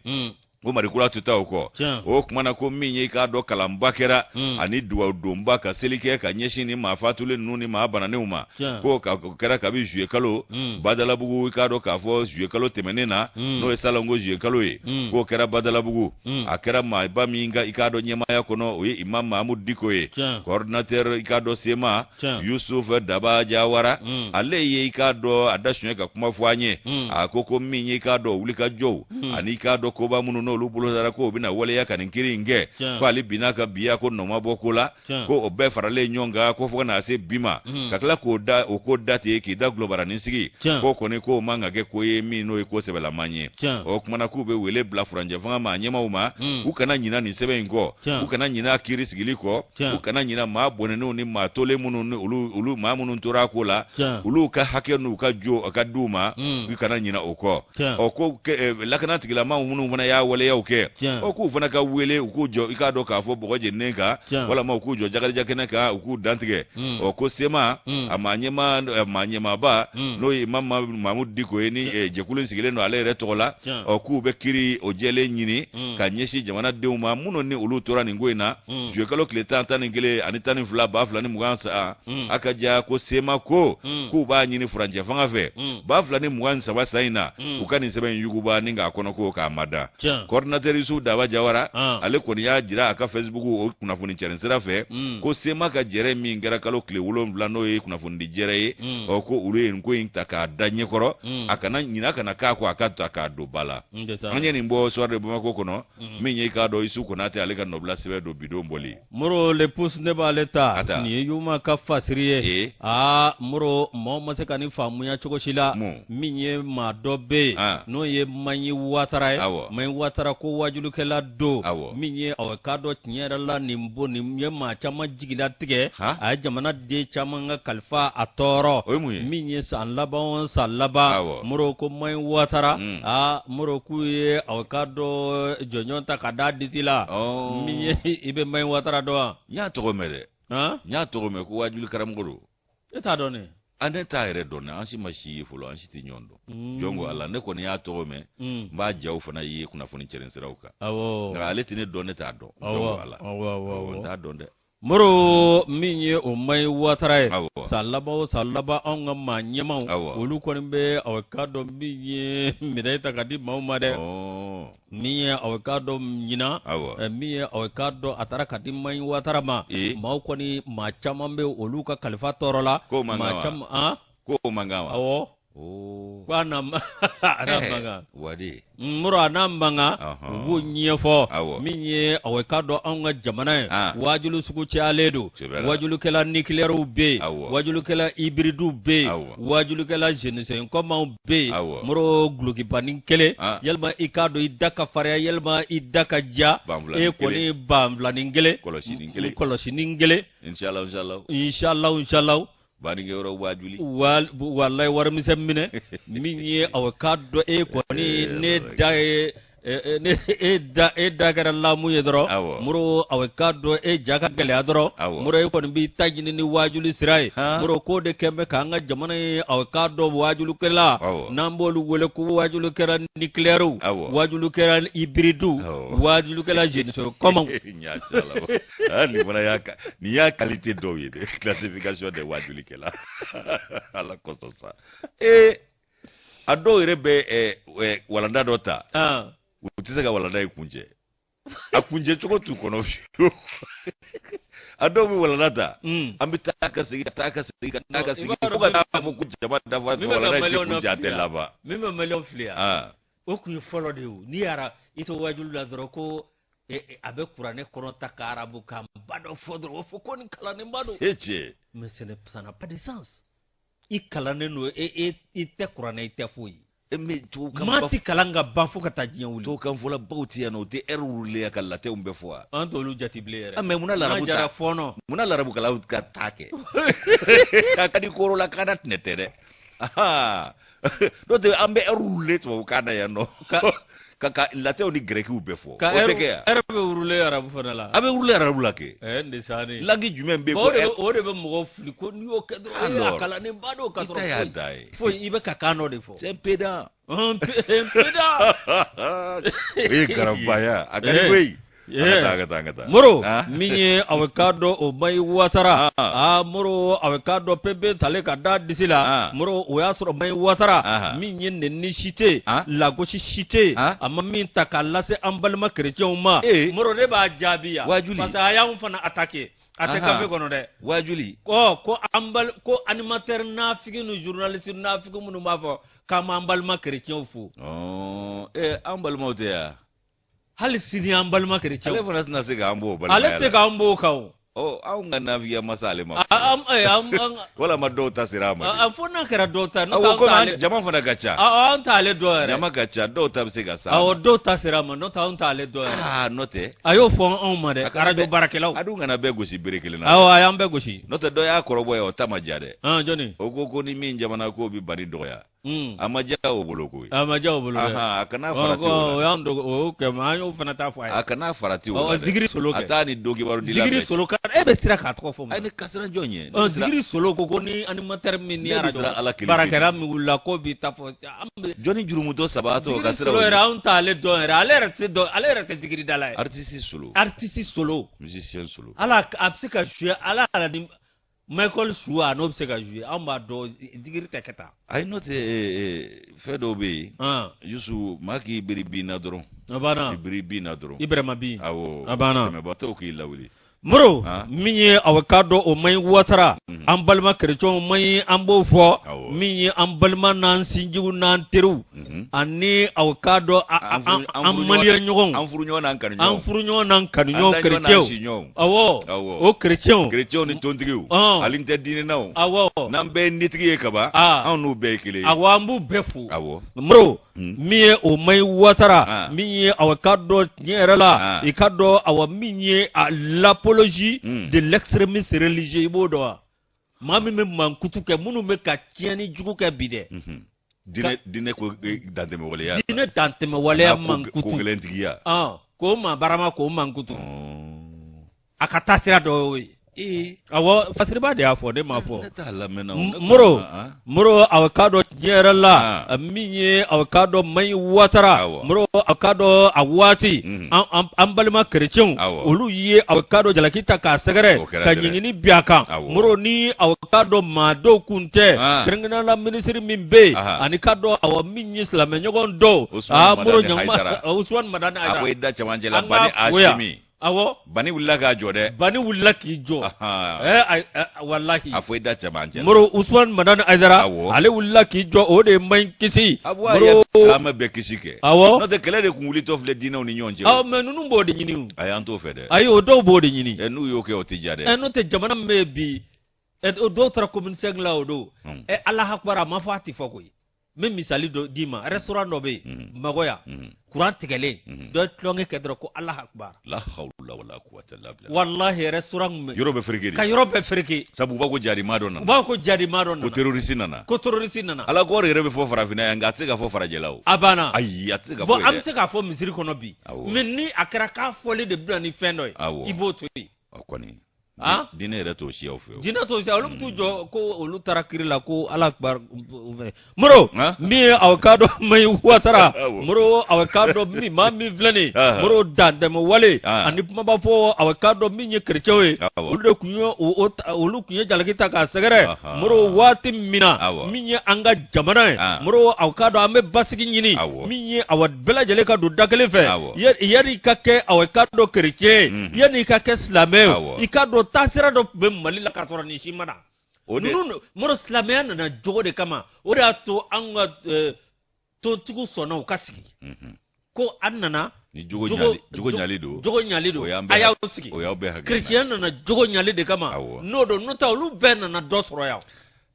[SPEAKER 2] Ko Mali kura tɛ taa o kɔ. O kuma na ko min ye i k'a dɔn kalanba kɛra ani dugawudonba ka seli kɛ ka ɲɛsin ni maa fatulen ninnu ni maa bananenw ma, ko ka kɛra kabi juillet kalo Badalabugu, i k'a dɔn k'a fɔ juillet kalo tɛmɛnen na, n'o ye salongo juillet kalo ye, k'o kɛra Badalabugu. A kɛra maaba min ka i k'a dɔn ɲɛmaaya kɔnɔ, o ye Imam Mahamudu Diko ye, coordinateur i k'a dɔn CMA Yusuf Daba Jawara. Ale ye i k'a dɔn a da suɲɛ ka kuma fɔ an ye. A ko min ye i k'a dɔn wulikajɔw ani i k'a dɔn koba minnu n'olu bolodara k'o bɛna waleya ka nin kiri in kɛ, ko ale binna ka biya ko nɔ ma bɔ ko la, ko o bɛɛ faralen ɲɔgɔn kan ko fo ka na se bi ma, ka tila k'o da o ko da ten k'i da gulɔbaranin sigi, ko kɔni k'o man ka kɛ ko ye min n'o ye ko sɛbɛlaman ye. O kumana k'u bɛ wele bila furancɛ fanga maa ɲɛmaaw ma, u kana ɲina nin sɛbɛn in kɔ, u kana ɲina kiri sigili kɔ, u kana ɲina maa bɔnɛnenw ni maa tolen minnu ni olu maa minnu tora a ko la, olu ka hakɛ n'u ka jo ka d'u ma, u kana ɲina o kɔ. Ɔ ko lakana tigilamaaw minnu fana y'a waleyaw kɛ, ɔ k'u fana ka wele, u k'u jɔ i k'a dɔn k'a fɔ bɔgɔ jeninen kan, walama u k'u jɔ jakarija kɛnɛ kan, u k'u dantigɛ. Ɔ ko CMA a maa ɲɛmaaba n'o ye Imam Mahamudu Diko ye, ni jɛkulu in sigilen don ale yɛrɛ tɔgɔ la, ɔ k'u bɛ kiri o jɛlen ɲini ka ɲɛsin jamanadenw ma minnu ni olu tora nin ko in na juillet kalo tile 10, 11 ani 12 2020 san. A ka ja ko CMA ko k'u b'a ɲini furancɛ fanga fɛ 2023 san in na, u ka nin sɛbɛn in yuguba ni k'a kɔnɔ ko k'a mada. Coordinateur Yusuf Daba Jawara, ale kɔni y'a jira a ka Facebook o kunnafoni cɛrin sira fɛ ko CMA ka jɛrɛ min kɛra kalo tile 7, n'o ye kunnafonidi jɛrɛ ye, ɔ ko olu ye nin ko in ta k'a da ɲɛkɔrɔ, a kana ɲina kana k'a kɔ, a ka ta k'a don ba la. An ye nin bɔ Soir de Bamako kɔnɔ, min ye i k'a dɔn Isu Konate, ale ka nɔbila sɛbɛn don bidon bɔli.
[SPEAKER 1] Moro Le Pouce, ne b'ale ta. Nin ye Yuma ka fasiri ye. Aa Moro, maaw ma se ka nin faamuya cogo si la. Min ye maa dɔ bɛ yen n'o ye Maɲi Watara ye. Maɲi Watara ko wajulukɛla don. Min ye aw k'a dɔn tiɲɛ yɛrɛ la nin bon nin ye maa caman jigilatigɛ, a ye jamanaden caman ka kalifa a tɔɔrɔ. Min ye san laban o san laban, Moro ko Maɲi Watara, aa Moro k'u ye aw k'a dɔn jɔnjɔn ta ka da disi la. Min ye i bɛ Maɲi Watara dɔn wa?
[SPEAKER 2] N y'a tɔgɔ mɛn dɛ. N y'a tɔgɔ mɛn ko wajuli karamɔgɔ don.
[SPEAKER 1] E t'a dɔn ne?
[SPEAKER 2] An ne t'a yɛrɛ dɔn, an si ma si ye fɔlɔ, an si tɛ ɲɔgɔn dɔn. Jɔn ko Ala, ne kɔni y'a tɔgɔ mɛn, n b'a jaw fana ye kunnafoni cɛrin siraw kan. Nka ale tɛ ne dɔn, ne t'a dɔn. Jɔn ko Ala, n t'a dɔn dɛ.
[SPEAKER 1] Moro, min ye o Maɲi Watara ye, san laban o san laban, anw ka maa ɲɛmaw, olu kɔni bɛ aw k'a dɔn min ye médaille ta ka di maaw ma dɛ. Min ye aw k'a dɔn ɲinan, min ye aw k'a dɔn a taara ka di Maɲi Watara ma, maaw kɔni maa caman bɛ olu ka kalifa tɔɔrɔ la.
[SPEAKER 2] K'o man kan wa? K'o man kan wa?
[SPEAKER 1] Awɔ. Ko a n'a man kan. Moro, a n'a man kan, u b'o ɲɛfɔ. Min ye aw k'a dɔn anw ka jamana ye, wajulu sugu cayalen don. Wajulukɛla nucléairew bɛ yen, wajulukɛla hybridew bɛ yen, wajulukɛla je ne sais comment bɛ yen. Moro, gulokibanin kelen, yalima i k'a dɔn i da ka farinya, yalima i da ka ja, e kɔni banfilanin kelen, kɔlɔsinin kelen, inshallah inshallah,
[SPEAKER 2] Baninkɛyɔrɔ wajuli.
[SPEAKER 1] Walayi, warimisɛn minɛ. Min ye aw k'a dɔn e kɔni ne da ye ne e da e da kɛra lamu ye dɔrɔn, Moro, aw k'a dɔn e ja ka gɛlɛya dɔrɔn, Moro, e kɔni b'i ta ɲini ni wajuli sira ye. Moro, k'o de kɛn bɛ k'an ka jamana ye aw k'a dɔn wajulukɛla, n'an b'olu wele ko wajulukɛla nucléairew, wajulukɛla hybridew, wajulukɛla je ne sais comment.
[SPEAKER 2] Nin fana y'a nin y'a qualité dɔw ye dɛ, classification de wajulikɛla. Ala kosɔn sa, ee a dɔw yɛrɛ bɛ walanda dɔ ta, u tɛ se ka walanda in kuncɛ, a kuncɛ cogo t'u kɔnɔ fiyewu. A dɔw bɛ walanda ta, an bɛ taa ka segin, ka taa ka segin, ka taa ka segin, fo ka taa fɔ ko jama dafa, walanda in tɛ kuncɛ, a tɛ laban.
[SPEAKER 1] Min bɛ maliyɛnw filiya, o tun ye fɔlɔ de ye. O n'i yɛrɛ i to wajulu la dɔrɔn, ko a bɛ kuranɛ kɔnɔ ta ka arabu kan ba dɔ fɔ dɔrɔn, o fɔ ko nin kalannenba don.
[SPEAKER 2] E cɛ.
[SPEAKER 1] Mais ce n'est, ça n'a pas de sens. I kalannen don, e i tɛ kuranɛ, i tɛ foyi.
[SPEAKER 2] Mais tubabukan
[SPEAKER 1] maa tɛ kalan ka ban fo ka taa diɲɛ wuli.
[SPEAKER 2] Tubabukan fɔla baw tɛ yan nɔ, u tɛ R rouler ka latɛnw bɛɛ fɔ wa?
[SPEAKER 1] An t'olu jate bilen yɛrɛ.
[SPEAKER 2] Ah, mais munna larabu
[SPEAKER 1] ta fɔɔnɔ?
[SPEAKER 2] Munna larabu kalan ka taa kɛ? A ka di koro la kana tɛnɛ tɛ dɛ. N'o tɛ an bɛ R rouler tubabukan na yan nɔ. Ka latɛnw ni gɛrɛkiw bɛɛ fɔ.
[SPEAKER 1] Ka o tɛ kɛ yan. R bɛ rouler arabu fana la.
[SPEAKER 2] A bɛ rouler arabu la kɛ.
[SPEAKER 1] Ɛɛ n de sa ne.
[SPEAKER 2] Langue jumɛn bɛ yen
[SPEAKER 1] ko o de bɛ mɔgɔw fili ko n'i y'o kɛ dɔrɔn e a kalannenba don ka sɔrɔ
[SPEAKER 2] foyi. I ta y'a dan ye.
[SPEAKER 1] Foyi i bɛ ka kan dɔ de fɔ.
[SPEAKER 2] C'est un pédant.
[SPEAKER 1] Un pédant.
[SPEAKER 2] O ye garabaya a ka di koyi.
[SPEAKER 1] Moro min ye aw k'a dɔn o Mayi Watara aa Moro aw k'a dɔn pepe talen ka da disi la Moro o y'a sɔrɔ Mayi Watara min ye nɛni si tɛ lagosi si tɛ a ma min ta k'a lase an balima kerecɛnw ma Moro ne b'a jaabi yan parce que a y'anw fana attaquer a tɛ kafe kɔnɔ dɛ
[SPEAKER 2] wajuli
[SPEAKER 1] ɔ ko an ko animateur nafigi ni journaliste nafigi minnu b'a fɔ k'an m'an balima kerecɛnw fo
[SPEAKER 2] an balimaw tɛ yan
[SPEAKER 1] hali sini an balima kerecɛnw
[SPEAKER 2] ale fana tɛna se k'an b'o balimaya
[SPEAKER 1] ale tɛ se k'an b'o kan o
[SPEAKER 2] ɔ anw ka nafigiya ma s'ale ma walama dɔw ta sera a
[SPEAKER 1] ma fo n'a kɛra dɔw ta n'o tɛ
[SPEAKER 2] komi jama fana ka ca
[SPEAKER 1] an t'ale dɔn yɛrɛ
[SPEAKER 2] jama ka ca dɔw ta bɛ se ka s'a
[SPEAKER 1] ma awɔ dɔw ta sera a ma n'o tɛ anw t'ale dɔn yɛrɛ
[SPEAKER 2] aa n'o tɛ
[SPEAKER 1] a y'o fɔ anw ma dɛ arajo baarakɛlaw
[SPEAKER 2] a dun kana bɛɛ gosi bere kelen na
[SPEAKER 1] awɔ a y'an bɛɛ gosi
[SPEAKER 2] n'o tɛ dɔ y'a kɔrɔbɔ yan o ta ma diya dɛ
[SPEAKER 1] jɔni
[SPEAKER 2] o ko ni min jamana ko bɛ bani dɔgɔya A ma diya o bolo koyi
[SPEAKER 1] a ma diya o bolo dɛ.
[SPEAKER 2] A kana farati o la.
[SPEAKER 1] O y'an dogo o y'o kɛ an y'o fana ta fɔ a ye.
[SPEAKER 2] A kana farati o la
[SPEAKER 1] dɛ. Zigiri Solo
[SPEAKER 2] kɛ. A t'a ni don kibaru
[SPEAKER 1] dila Zigiri Solo ka e bɛ siran k'a tɔgɔ fɔ mun
[SPEAKER 2] na? Ayi ne ka siran jɔn ɲɛ?
[SPEAKER 1] Ɔ Zigiri Solo ko ni animateur min ni arajo baarakɛla min wulila k'o b'i ta fɔ
[SPEAKER 2] an bɛ. Jɔnni jurumutɔ sabaatɔ ka
[SPEAKER 1] siran o ɲɛ. Zigiri Solo yɛrɛ anw t'ale dɔn yɛrɛ ale yɛrɛ tɛ dɔn ale yɛrɛ tɛ zigiri dala ye.
[SPEAKER 2] Artiste Solo.
[SPEAKER 1] Artiste Solo.
[SPEAKER 2] Musicien Solo.
[SPEAKER 1] Ala a bɛ se ka jouer ala ala ni Michael Su a n'o bɛ se ka jouer anw b'a dɔn zigiri tɛ kɛ tan.
[SPEAKER 2] Ayi n'o tɛ fɛn dɔw bɛ yen. Yusu maa k'i biri bin na dɔrɔn.
[SPEAKER 1] A banna.
[SPEAKER 2] I biri bin na dɔrɔn.
[SPEAKER 1] Ibrahima bin.
[SPEAKER 2] Awɔ.
[SPEAKER 1] A banna.
[SPEAKER 2] Dɛmɛbaatɔw k'i lawuli.
[SPEAKER 1] Moro min ye aw k'a dɔn o Mayi Watara an balima kerecɛnw Mayi an b'o fɔ min ye an balima n'an sinjiw n'an teriw ani aw k'a dɔn an maliyɛn ɲɔgɔnw
[SPEAKER 2] an furuɲɔgɔn n'an
[SPEAKER 1] kanuɲɔgɔnw an furuɲɔgɔn n'an kanuɲɔgɔnw kerecɛnw awɔ o kerecɛnw
[SPEAKER 2] kerecɛnw ni tontigiw hali n tɛ diinɛnaw
[SPEAKER 1] awɔ
[SPEAKER 2] n'an bɛɛ ye nitigi ye kaban anw n'u bɛɛ ye kelen ye
[SPEAKER 1] awɔ an b'u bɛɛ fo
[SPEAKER 2] awɔ
[SPEAKER 1] Moro min ye o Mayi Watara min ye aw k'a dɔn tiɲɛ yɛrɛ la i k'a dɔn awa min ye l'apologie de l'extrémisme religieux i b'o dɔn wa maa min bɛ mankutu kɛ minnu bɛ ka tiɲɛni jugu kɛ bi dɛ
[SPEAKER 2] diinɛ ko dantɛmɛwaleya
[SPEAKER 1] diinɛ dantɛmɛwaleya mankutu
[SPEAKER 2] ko kelentigiya
[SPEAKER 1] k'o maa barama k'o mankutu a ka taasira dɔ y'o ye
[SPEAKER 2] ee
[SPEAKER 1] awɔ fasiriba de y'a fɔ ne m'a fɔ
[SPEAKER 2] ne t'a lamɛnna
[SPEAKER 1] Moro Moro aw k'a dɔn tiɲɛ yɛrɛ la min ye aw k'a dɔn Mayi Watara Moro aw k'a dɔn a waati an balima kerecɛnw olu ye aw k'a dɔn jalaki ta k'a sɛgɛrɛ ka ɲangini bin a kan Moro ni aw k'a dɔn maa dɔw kun tɛ kɛrɛnkɛrɛnnenya la minisiri min bɛ yen ani k'a dɔn awa min ye silamɛɲɔgɔn dɔw Moro ɲanguma Usumani Madani
[SPEAKER 2] Hayidara a ko i da cɛmancɛ la Bani Asimi
[SPEAKER 1] Awɔ.
[SPEAKER 2] Bani wulila k'a jɔ dɛ.
[SPEAKER 1] Bani wulila k'i jɔ. Ɛɛ walahi.
[SPEAKER 2] A fɔ i da cɛmancɛ la.
[SPEAKER 1] Moro Usumani Madani Hayidara.
[SPEAKER 2] Awɔ.
[SPEAKER 1] Ale wulila k'i jɔ o de ye Mayi kisi.
[SPEAKER 2] Moro silamɛ bɛɛ kisi kɛ.
[SPEAKER 1] Awɔ.
[SPEAKER 2] N'o tɛ kɛlɛ de kun wulitɔ filɛ diinɛw ni ɲɔgɔn cɛ.
[SPEAKER 1] Awɔ mais ninnu b'o de ɲini o.
[SPEAKER 2] Ayi an t'o fɛ dɛ.
[SPEAKER 1] Ayi o dɔw b'o de ɲini.
[SPEAKER 2] Ɛ n'u y'o kɛ o tɛ diya dɛ.
[SPEAKER 1] Ɛ n'o tɛ jamana min bɛ yen bi ɛ dɔw taara commune 5 la o don. Ɛ Alahu akbar a ma fɔ a tɛ fɔ koyi. n bɛ misali dɔ d'i ma restaurant dɔ bɛ yen Bamakɔ yan courant tigɛlen dɔ ye tulonkɛ kɛ dɔrɔn ko Alahu akbar
[SPEAKER 2] la hawla wala quwwata illa billah
[SPEAKER 1] walahi restaurant kun bɛ
[SPEAKER 2] yɔrɔ bɛɛ fereke de
[SPEAKER 1] ka yɔrɔ bɛɛ fereke
[SPEAKER 2] sabu u b'a ko jadi maa dɔ nana
[SPEAKER 1] u b'a ko jadi maa dɔ nana
[SPEAKER 2] ko terroriste nana
[SPEAKER 1] ko terroriste nana
[SPEAKER 2] Ala kɔrɔ yɛrɛ bɛ fɔ farafinna yan nka a tɛ se ka fɔ farajɛla o
[SPEAKER 1] a banna
[SPEAKER 2] ayi a tɛ se ka fɔ
[SPEAKER 1] bon an bɛ se k'a fɔ misiri kɔnɔ bi mais ni a kɛra k'a fɔli de bɛ na ni fɛn dɔ ye i b'o to yen
[SPEAKER 2] o kɔni
[SPEAKER 1] Ah?
[SPEAKER 2] Diinɛ yɛrɛ t'o siyaw fɛ o.
[SPEAKER 1] Diinɛ t'o siya olu bɛ t'u jɔ ko olu taara kiri la ko Ala akbar Moro min ye aw k'a dɔn Mayi Watara Moro aw k'a dɔn min maa min filɛ nin ye Moro dantɛmɛ wale ani kumaba fɔ aw k'a dɔn min ye kerecɛnw ye olu de tun ye olu tun ye jalaki ta k'a sɛgɛrɛ Moro waati min na min ye an ka jamana ye Moro aw k'a dɔn an bɛ basigi ɲini min ye awa bɛɛ lajɛlen ka don da kelen fɛ yanni i ka kɛ aw k'a dɔn kerecɛn ye mhm. yanni i ka kɛ silamɛ ye i k'a dɔn taasira dɔ tun bɛ mali la k'a sɔrɔ nin si ma na ninnu moro silamɛya nana jogo de kama o de y'a to an ka eh, tontigiw sɔnna u ka sigi mhm. ko an nana
[SPEAKER 2] ni jogo ɲali don
[SPEAKER 1] jogo ɲali don a y'aw sigi
[SPEAKER 2] o y'aw bɛɛ hakili
[SPEAKER 1] kerecɛn nana jogo ɲali de kama n'o don n'o tɛ olu bɛɛ nana dɔ sɔrɔ yan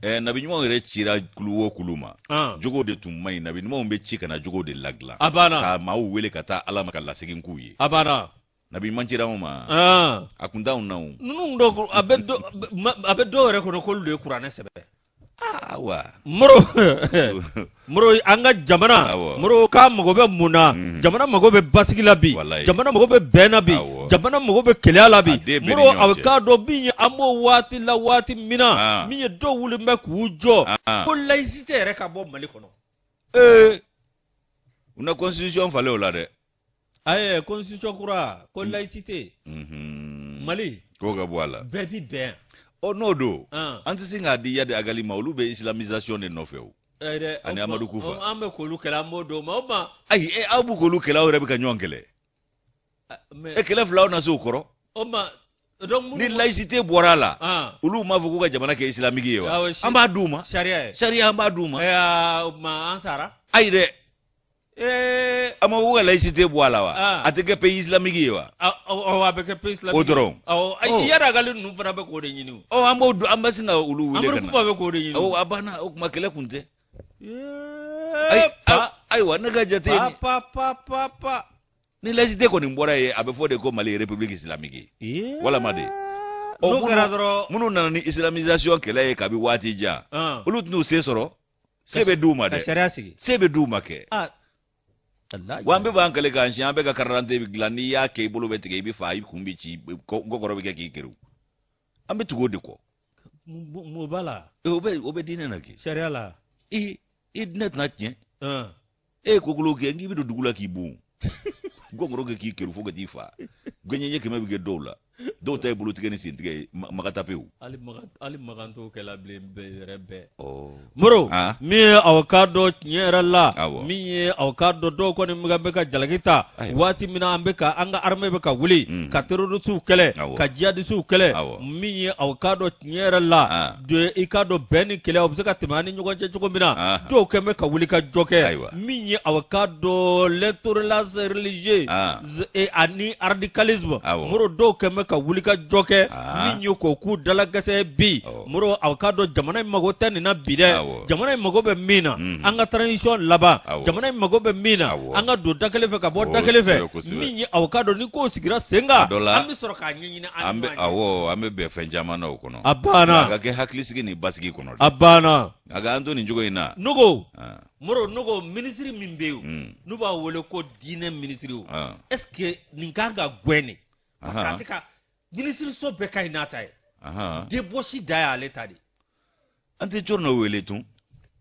[SPEAKER 2] Nabi ɲumanw yɛrɛ cira kulu o kulu ma, jogo de tun man ɲi. Nabi ɲumanw bɛ ci ka na jogo de ladilan.
[SPEAKER 1] A banna.
[SPEAKER 2] Ka maaw wele ka taa Ala ma, ka lasegin k'u ye.
[SPEAKER 1] A banna.
[SPEAKER 2] Nabi ɲuman cira anw ma, a kun t'anw na o.
[SPEAKER 1] Ninnu dɔw, a bɛ a bɛ dɔw yɛrɛ kɔnɔ k'olu de ye kuranɛ sɛbɛn.
[SPEAKER 2] Awa.
[SPEAKER 1] Moro, Moro, an ka jamana, Moro, k'a mago bɛ mun na? Jamana mago bɛ basigi la bi, jamana mago bɛ bɛn na bi, jamana mago bɛ kelenya la bi. Moro, a k'a dɔn min ye, an b'o waati la, waati min na, min ye dɔw wuli bɛ k'u jɔ ko laïcité yɛrɛ ka bɔ Mali kɔnɔ.
[SPEAKER 2] Ee, u na constitution falen o la dɛ.
[SPEAKER 1] Ayi, constitution kura ko laïcité Mali.
[SPEAKER 2] K'o ka bɔ a la.
[SPEAKER 1] Bɛɛ bi bɛn.
[SPEAKER 2] Ɔ, n'o don, an tɛ se k'a di Iyad Ag Ghali ma. Olu bɛ islamisation de nɔfɛ o. Ani Amadu Kufa.
[SPEAKER 1] An bɛ k'olu kɛlɛ, an b'o d'o ma, o ma.
[SPEAKER 2] Ayi, aw b'u k'olu kɛlɛ, aw yɛrɛ bɛ ka ɲɔgɔn kɛlɛ. E, kɛlɛ fila, aw na se o kɔrɔ.
[SPEAKER 1] O ma.
[SPEAKER 2] Donc ni laïcité bɔra a la, olu m'a fɔ k'u ka jamana kɛ islamique ye wa? An b'a d'u ma.
[SPEAKER 1] Sariya ye.
[SPEAKER 2] Sariya, an b'a d'u ma.
[SPEAKER 1] O ma, an sara.
[SPEAKER 2] Ayi dɛ. A ma ko ka laïcité bɔ a la wa? A tɛ kɛ pays islamique ye wa?
[SPEAKER 1] Awɔ, a bɛ kɛ pays islamique.
[SPEAKER 2] O dɔrɔn.
[SPEAKER 1] Awɔ, Iyad Ag Ghali ninnu fana bɛ k'o de ɲini o.
[SPEAKER 2] Ɔ, an b'o an bɛ sin ka olu wele ka na.
[SPEAKER 1] Amadu Kufa bɛ k'o de ɲini.
[SPEAKER 2] Awɔ, a banna. O kuma, kɛlɛ kun tɛ. Ayi, ayiwa, ne ka jate.
[SPEAKER 1] Pa pa pa pa pa.
[SPEAKER 2] Ni laïcité kɔni bɔra yen, a bɛ fɔ de ko Mali ye république islamique ye. Walama de.
[SPEAKER 1] N'o kɛra dɔrɔn.
[SPEAKER 2] Minnu nana ni islamisation kɛlɛ ye kabi waati jan, olu tɛn'u se sɔrɔ. Se bɛ d'u ma dɛ.
[SPEAKER 1] Ka sariya sigi.
[SPEAKER 2] Se bɛ d'u ma kɛ. Wa an bɛ b'an kɛlɛ k'an siɲɛ, an bɛ ka carte d'identité dilan. N'i y'a kɛ, i bolo bɛ tigɛ, i bɛ fa, i kun bɛ ci, nkɔkɔrɔ bɛ kɛ k'i keru. An bɛ tugu o de kɔ.
[SPEAKER 1] Mun b'a la?
[SPEAKER 2] O bɛ diinɛ na kɛ.
[SPEAKER 1] Sariya la.
[SPEAKER 2] I diinɛ tɛna tiɲɛ. E ye kokolo kɛ, k'i bɛ don dugu la k'i bon. Nkɔkɔrɔ kɛ k'i keru fo ka t'i fa. Gɛɲɛɲɛ 100 bɛ kɛ dɔw la. Dɔw ta ye bolotigɛ ni sentigɛ ye, maga tapewu.
[SPEAKER 1] Hali magan t'o kɛla bilen bɛɛ yɛrɛ bɛɛ. Moro, min ye aw k'a dɔn tiɲɛ yɛrɛ la, min ye aw k'a dɔn, dɔw kɔni bɛ ka jalaki ta waati min na, an bɛ ka an ka armée bɛ ka wuli ka terroristew kɛlɛ, ka djihadistew kɛlɛ. Min ye aw k'a dɔn tiɲɛ yɛrɛ la, i k'a dɔn bɛn ni kelenya, o bɛ se ka tɛmɛ an ni ɲɔgɔn cɛ cogo min na, dɔw kɛn bɛ ka wuli ka jɔ kɛ. Min ye aw k'a dɔn l'intolérance religieuse ani radicalisme, Moro, dɔw kɛn bɛ ka wuli ka jɔ kɛ min ye k'o k'u dalagɛsɛ bi. Moro, aw k'a dɔn jamana in mago tɛ nin na bi dɛ. Jamana in mago bɛ min na, an ka transition laban. Jamana in mago bɛ min na, an ka don da kelen fɛ ka bɔ da kelen fɛ. Min ye aw k'a dɔn ni kow sigira sen kan, an bɛ sɔrɔ k'a ɲɛɲini.
[SPEAKER 2] An bɛ, awɔ, an bɛ bɛn fɛn caman na o kɔnɔ.
[SPEAKER 1] A banna.
[SPEAKER 2] A ka kɛ hakilisigi ni basigi kɔnɔ.
[SPEAKER 1] A banna.
[SPEAKER 2] A ka an to nin cogo in na.
[SPEAKER 1] Nogo, Moro, Nogo, minisiri min bɛ yen n'u b'a wele ko diinɛ minisiri, o est ce que nin kan ka gɛn de? Parce que a tɛ ka minisiriso bɛɛ ka ɲi n'a ta ye. Débauche da y'ale ta de.
[SPEAKER 2] An tɛ Cɔrɔnɔ wele tun.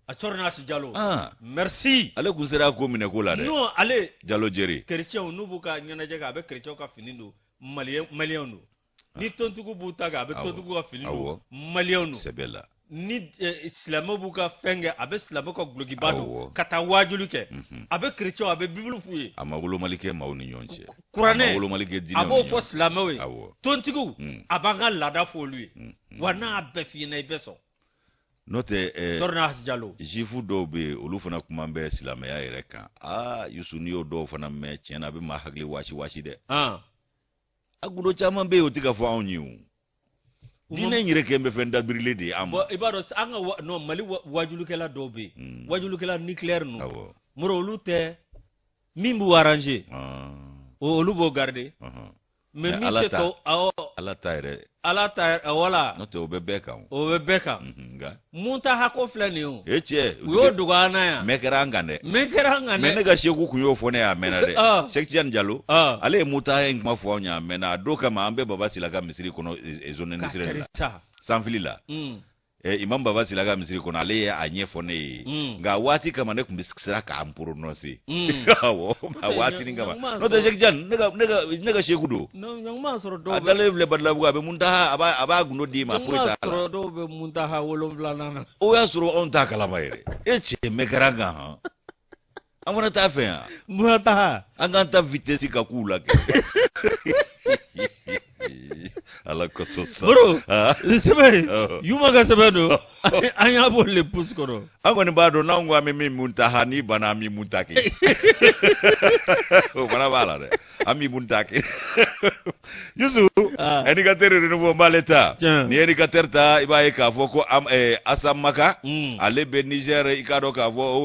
[SPEAKER 1] A Cɔrɔnɔ Asi Jalo. Merci.
[SPEAKER 2] Ale kun sera ko minɛ ko la dɛ.
[SPEAKER 1] Non, ale.
[SPEAKER 2] Jalo Jeri.
[SPEAKER 1] Chrétien n'u b'u ka ɲɛnajɛ kɛ, a bɛ chrétien ka fini don, malien malien don. Ni tontigiw b'u ta kɛ, a bɛ tontigiw ka fini don, malien don.
[SPEAKER 2] Sɛbɛ la.
[SPEAKER 1] Ni silamɛw b'u ka fɛn kɛ, a bɛ silamɛw ka gulokiba don ka taa waajuli kɛ. A bɛ chrétien, a bɛ bibulu f'u ye.
[SPEAKER 2] A ma wolomali kɛ maaw ni ɲɔgɔn cɛ.
[SPEAKER 1] Kuranɛ,
[SPEAKER 2] a ma wolomali kɛ diinɛw
[SPEAKER 1] a b'o fɔ silamɛw ye. Tontigiw,
[SPEAKER 2] Mm.
[SPEAKER 1] a b'an ka laada fɔ olu ye. Wa n'a y'a bɛɛ f'i ɲɛna, i bɛ sɔn.
[SPEAKER 2] N'o tɛ
[SPEAKER 1] Tɔrɔna Asi Jalo.
[SPEAKER 2] Juif dɔw bɛ yen, olu fana kuma bɛ silamɛya yɛrɛ kan. Aa, Yusu, n'i y'o dɔw fana mɛn, tiɲɛ na, a bɛ maa hakili waasi waasi dɛ. A gundo caman bɛ yen, o tɛ ka fɔ anw ye o. Diinɛ in yɛrɛ kɛ bɛ fɛn dabirilen de ye an ma.
[SPEAKER 1] Bon, i b'a dɔn an ka wa, non, Mali wajulikɛla dɔw bɛ yen. Wajulikɛla nucléaire ninnu. Moro, olu tɛ min b'u arranger. Olu b'o garder. Mais min tɛ tɔ, awɔ.
[SPEAKER 2] Ala ta yɛrɛ.
[SPEAKER 1] Ala ta, wala.
[SPEAKER 2] N'o tɛ, o bɛ bɛɛ kan
[SPEAKER 1] o. O bɛ bɛɛ kan.
[SPEAKER 2] Nka.
[SPEAKER 1] Muntaha ko filɛ nin ye o.
[SPEAKER 2] E cɛ.
[SPEAKER 1] U y'o dogo an na yan.
[SPEAKER 2] Mɛ kɛra an kan dɛ.
[SPEAKER 1] Mɛ kɛra an kan dɛ.
[SPEAKER 2] Mais ne ka seku kun y'o fɔ ne ye a mɛnna dɛ. Sɛki Tijani Jalo. Ale ye Muntaha in kuma fɔ anw ye a mɛnna. A don kama, an bɛ Baba Sila ka misiri kɔnɔ, zone industrielle la. Sanfili la. Imam Baba Sila ka misiri kɔnɔ, ale ye a ɲɛfɔ ne ye. Nka waati kama, ne tun bɛ siran k'an prononcer. Awɔ, a waati kama. N'o tɛ, Sɛki Tijani, ne ka seku don.
[SPEAKER 1] Ɲɔgɔn sɔrɔ dɔw
[SPEAKER 2] A dalen filɛ Badalabugu, a bɛ Muntaha, a b'a gundo d'i ma, foyi t'a la.
[SPEAKER 1] Sɔrɔ dɔw bɛ Muntaha 7nan na.
[SPEAKER 2] O y'a sɔrɔ anw t'a kalama yɛrɛ. E cɛ, mɛ kɛra an kan han. An fana t'a fɛ yan.
[SPEAKER 1] Muntaha.
[SPEAKER 2] An k'an ta vitesse ka k'u la kɛ. Ala kosɔn sa.
[SPEAKER 1] Moro
[SPEAKER 2] Ah.
[SPEAKER 1] sɛbɛn
[SPEAKER 2] Ɔhɔ.
[SPEAKER 1] Yuma ka sɛbɛn don, an y'a bɔ Le Pouce kɔnɔ.
[SPEAKER 2] An kɔni b'a dɔn n'anw ko an bɛ min mun ta ha, n'i banna an b'i mun ta kɛ. O fana b'a la dɛ, an b'i mun ta kɛ. Yusu,
[SPEAKER 1] Ah.
[SPEAKER 2] Indicateur Renouveau n b'ale ta.
[SPEAKER 1] Tiɲɛ.
[SPEAKER 2] Ni ye Indicateur ta, i b'a ye k'a fɔ ko Asa Maka, ale bɛ Niger, i k'a dɔn k'a fɔ o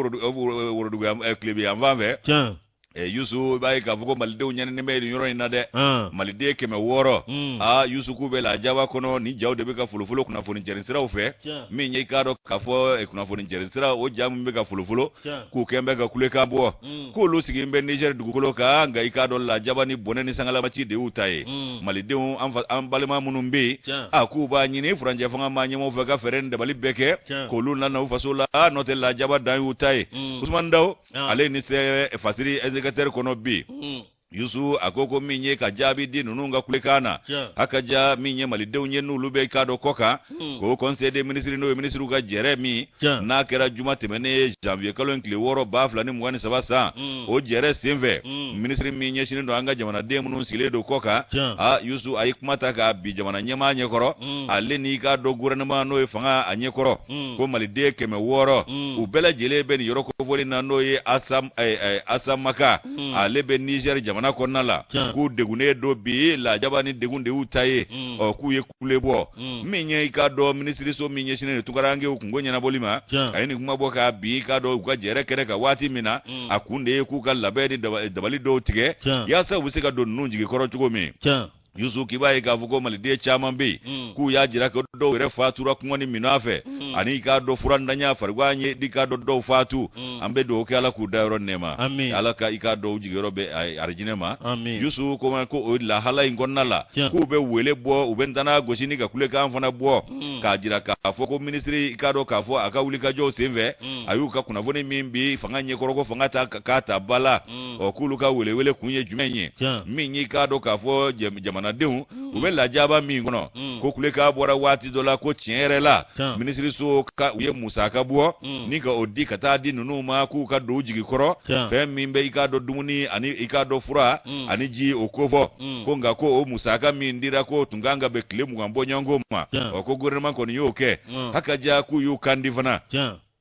[SPEAKER 2] worodugu tilebi yanfan fɛ. Yusu, i b'a ye k'a fɔ ko malidenw ɲaninen bɛ nin yɔrɔ in na dɛ. Maliden 600. Aa Yusu, k'u bɛ lajaba kɔnɔ. Ni jaw de bɛ ka folofolo kunnafoni jɛrin siraw fɛ. Min ye, i k'a dɔn k'a fɔ kunnafoni jɛrin sira, o ja min bɛ ka folofolo, k'u kɛn bɛ ka kulekan bɔ, k'olu sigilen bɛ Niger dugukolo kan, nka i k'a dɔn lajaba ni bɔnɛ ni sangalamaci de y'u ta ye. Malidenw, an fa, an balima minnu bɛ yen, a k'u b'a ɲini furancɛ fanga maa ɲɛmaaw fɛ ka fɛɛrɛ ni dabali bɛɛ kɛ k'olu nana u faso la, n'o tɛ lajaba dan y'u ta ye. Usumani Daw, ale ni sɛ fasiri Indicateur kɔnɔ bi. Yusu, a ko ko min ye ka jaabi di ninnu ka kulekan na, a ka ja min ye malidenw ye n'olu bɛ k'a dɔn kɔ kan, ko conseil des ministres, n'o ye minisiriw ka jɛrɛ min, n'a kɛra juma tɛmɛnen ye, janvier kalo in tile 6, 2023 san, o jɛrɛ senfɛ, minisiri min ɲɛsinnen don an ka jamanaden minnu sigilen don kɔ kan, a Yusu, a ye kuma ta k'a bi jamana ɲɛmaa ɲɛkɔrɔ, ale n'i k'a dɔn gouvernement, n'o ye fanga, a ɲɛkɔrɔ, ko maliden 600, u bɛɛ lajɛlen bɛ nin yɔrɔ kofɔlen na, n'o ye Asamaka, ale bɛ Niger jamana kɔnɔna la, k'u degunnen don bi, lajaba ni degun de y'u ta ye. Ɔ, k'u ye kule bɔ. Min ye, i k'a dɔn, minisiriso min ɲɛsinnen don tunkarankew kunko ɲɛnabɔli ma, a ye nin kuma bɔ k'a bi, i k'a dɔn, u ka jɛrɛ kɛnɛ kan waati min na, a kun de ye k'u ka labɛn ni dabali dɔw tigɛ yaasa u bɛ se ka don ninnu jigi kɔrɔ cogo min. Yusu, k'i b'a ye k'a fɔ ko maliden caman bɛ yen, k'u y'a jira ko dɔw yɛrɛ fatura kɔngɔ ni minɔgɔ fɛ, ani i k'a dɔn furantanya farigan ye, i k'a dɔn dɔw fatu. An bɛ dugawu kɛ Ala k'u da yɔrɔ nɛɛma, Ala ka, i k'a dɔn, u jigiyɔrɔ bɛ arijinɛ ma. Yusu ko ko o lahala in kɔnɔna la, k'u bɛ wele bɔ, u bɛ ntana gosi ni ka kulekan fana bɔ, k'a jira k'a fɔ ko minisiri, i k'a dɔn k'a fɔ a ka wulikajɔw senfɛ, a y'u ka kunnafoni min bi fanga ɲɛkɔrɔ, ko fanga ta k'a ta ba la. Ɔ, k'olu ka welewele kun ye jumɛn ye? Min y'i k'a dɔn k'a fɔ jamanadenw u bɛ lajaba min kɔnɔ, ko kulekan bɔra waati dɔ la ko tiɲɛ yɛrɛ la, minisiriso ka u ye musaka bɔ ni ka o di ka taa di ninnu ma, k'u ka don u jigi kɔrɔ, fɛn min bɛ, i k'a dɔn, dumuni ani, i k'a dɔn, fura ani ji, o kofɔ, ko nka ko o musaka min dira, ko tun kan ka bɛn tile 20 bɔɲɔgɔnko ma. Ɔ, ko gouvernement kɔni y'o kɛ. Haka ja, k'u y'u kan di fana,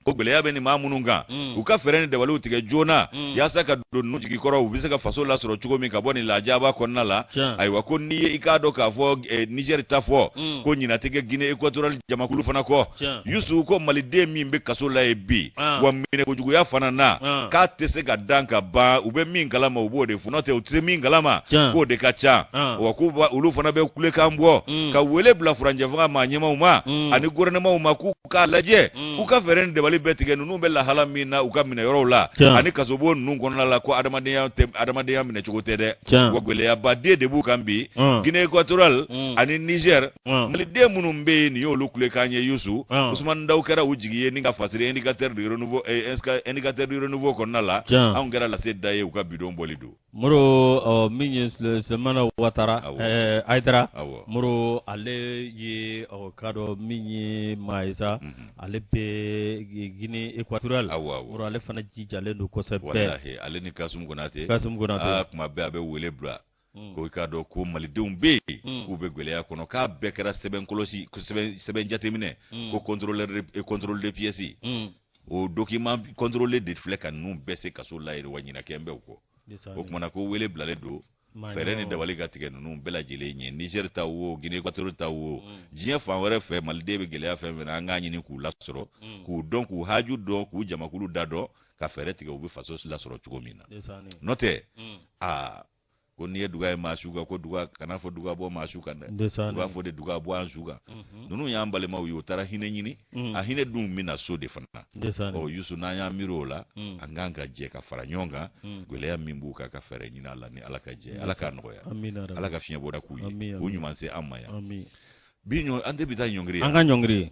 [SPEAKER 2] ko gɛlɛya bɛ nin maa minnu kan, u ka fɛɛrɛ ni dabaliw tigɛ joona yaasa ka don ninnu jigi kɔrɔ, u bɛ se ka faso lasɔrɔ cogo min ka bɔ nin lajaba kɔnɔna la. Ayiwa, ko n'i ye, i k'a dɔn k'a fɔ Niger ta fɔ, ko ɲina tɛ kɛ Guinée équatoriale jamakulu fana kɔ. Yusu, ko maliden min bɛ kaso la yen bi, wa minɛ kojuguya fana na, k'a tɛ se ka dan ka ban. U bɛ min kalama, u b'o de fɔ, n'o tɛ u tɛ se min kalama, k'o de ka ca. Wa k'u olu fana bɛ kulekan bɔ ka wele bila furancɛ fanga maa ɲɛmaaw ma ani gouvernement ma, k'u k'a lajɛ, u ka fɛɛrɛ ni dabali bɛɛ tigɛ ninnu bɛ lahala min na u ka minɛ yɔrɔw la ani kasobon ninnu kɔnɔna la, ko adamadenya tɛ, adamadenya minɛcogo tɛ dɛ. Wa gɛlɛyabaden de b'u kan bi, Guinée équatoriale ani Niger, maliden minnu bɛ yen. Nin y'olu kulekan ye. Yusu, Usumani Daw kɛra u jigi ye ni ka fasiri Indicateur du Renouveau, Indicateur du Renouveau kɔnɔna la. Anw kɛra lase da ye, u ka bidon bɔli don.
[SPEAKER 1] Moro, min ye Sulemana Watara, Hayidara Moro, ale ye k'a dɔn min ye maa ye sa, ale bɛ Guinée équatoriale. Moro, ale fana jijalen don kosɛbɛ.
[SPEAKER 2] Walahi, ale ni Kasum Konate.
[SPEAKER 1] Kasum Konate.
[SPEAKER 2] Kuma bɛɛ a bɛ wele bila ko i k'a dɔn ko malidenw bɛ yen, k'u bɛ gɛlɛya kɔnɔ, k'a bɛɛ kɛra sɛbɛn kɔlɔsi, sɛbɛn jateminɛ, ko contrôleur, contrôle de pièces, o document contrôlé de filɛ ka ninnu bɛɛ se kaso la yen, wa ɲinakɛ bɛ u kɔ. O kumana ko wele bilalen don, fɛɛrɛ ni dabali ka tigɛ ninnu bɛɛ lajɛlen ɲɛ, Niger ta wo, Guinée équatoriale ta wo, diɲɛ fan wɛrɛ fɛ, maliden bɛ gɛlɛya fɛn fɛn na, an k'a ɲini k'u lasɔrɔ, k'u dɔn, k'u haju dɔn, k'u jamakulu da dɔn, ka fɛɛrɛ tigɛ u bɛ faso lasɔrɔ cogo min na. N'o tɛ, aa, ko n'i ye duga ye maa su kan, ko duga kana fɔ duga bɔ maa su kan dɛ, u b'a fɔ de duga bɔ an su kan. Ninnu y'an balimaw ye, u taara hinɛ ɲini, a hinɛ dun bɛna so de fana. Ɔ Yusu, n'an y'an miiri o la, an kan ka jɛ ka fara ɲɔgɔn kan, gɛlɛya min b'u kan, ka fɛɛrɛ ɲini a la ni Ala ka jɛ. Ala k'a nɔgɔya, Ala ka fiɲɛ bɔda k'u ye, k'u ɲuman se an ma yan bi. Ɲɔ an tɛ bi taa ɲɔngiri.
[SPEAKER 1] An ka ɲɔngiri.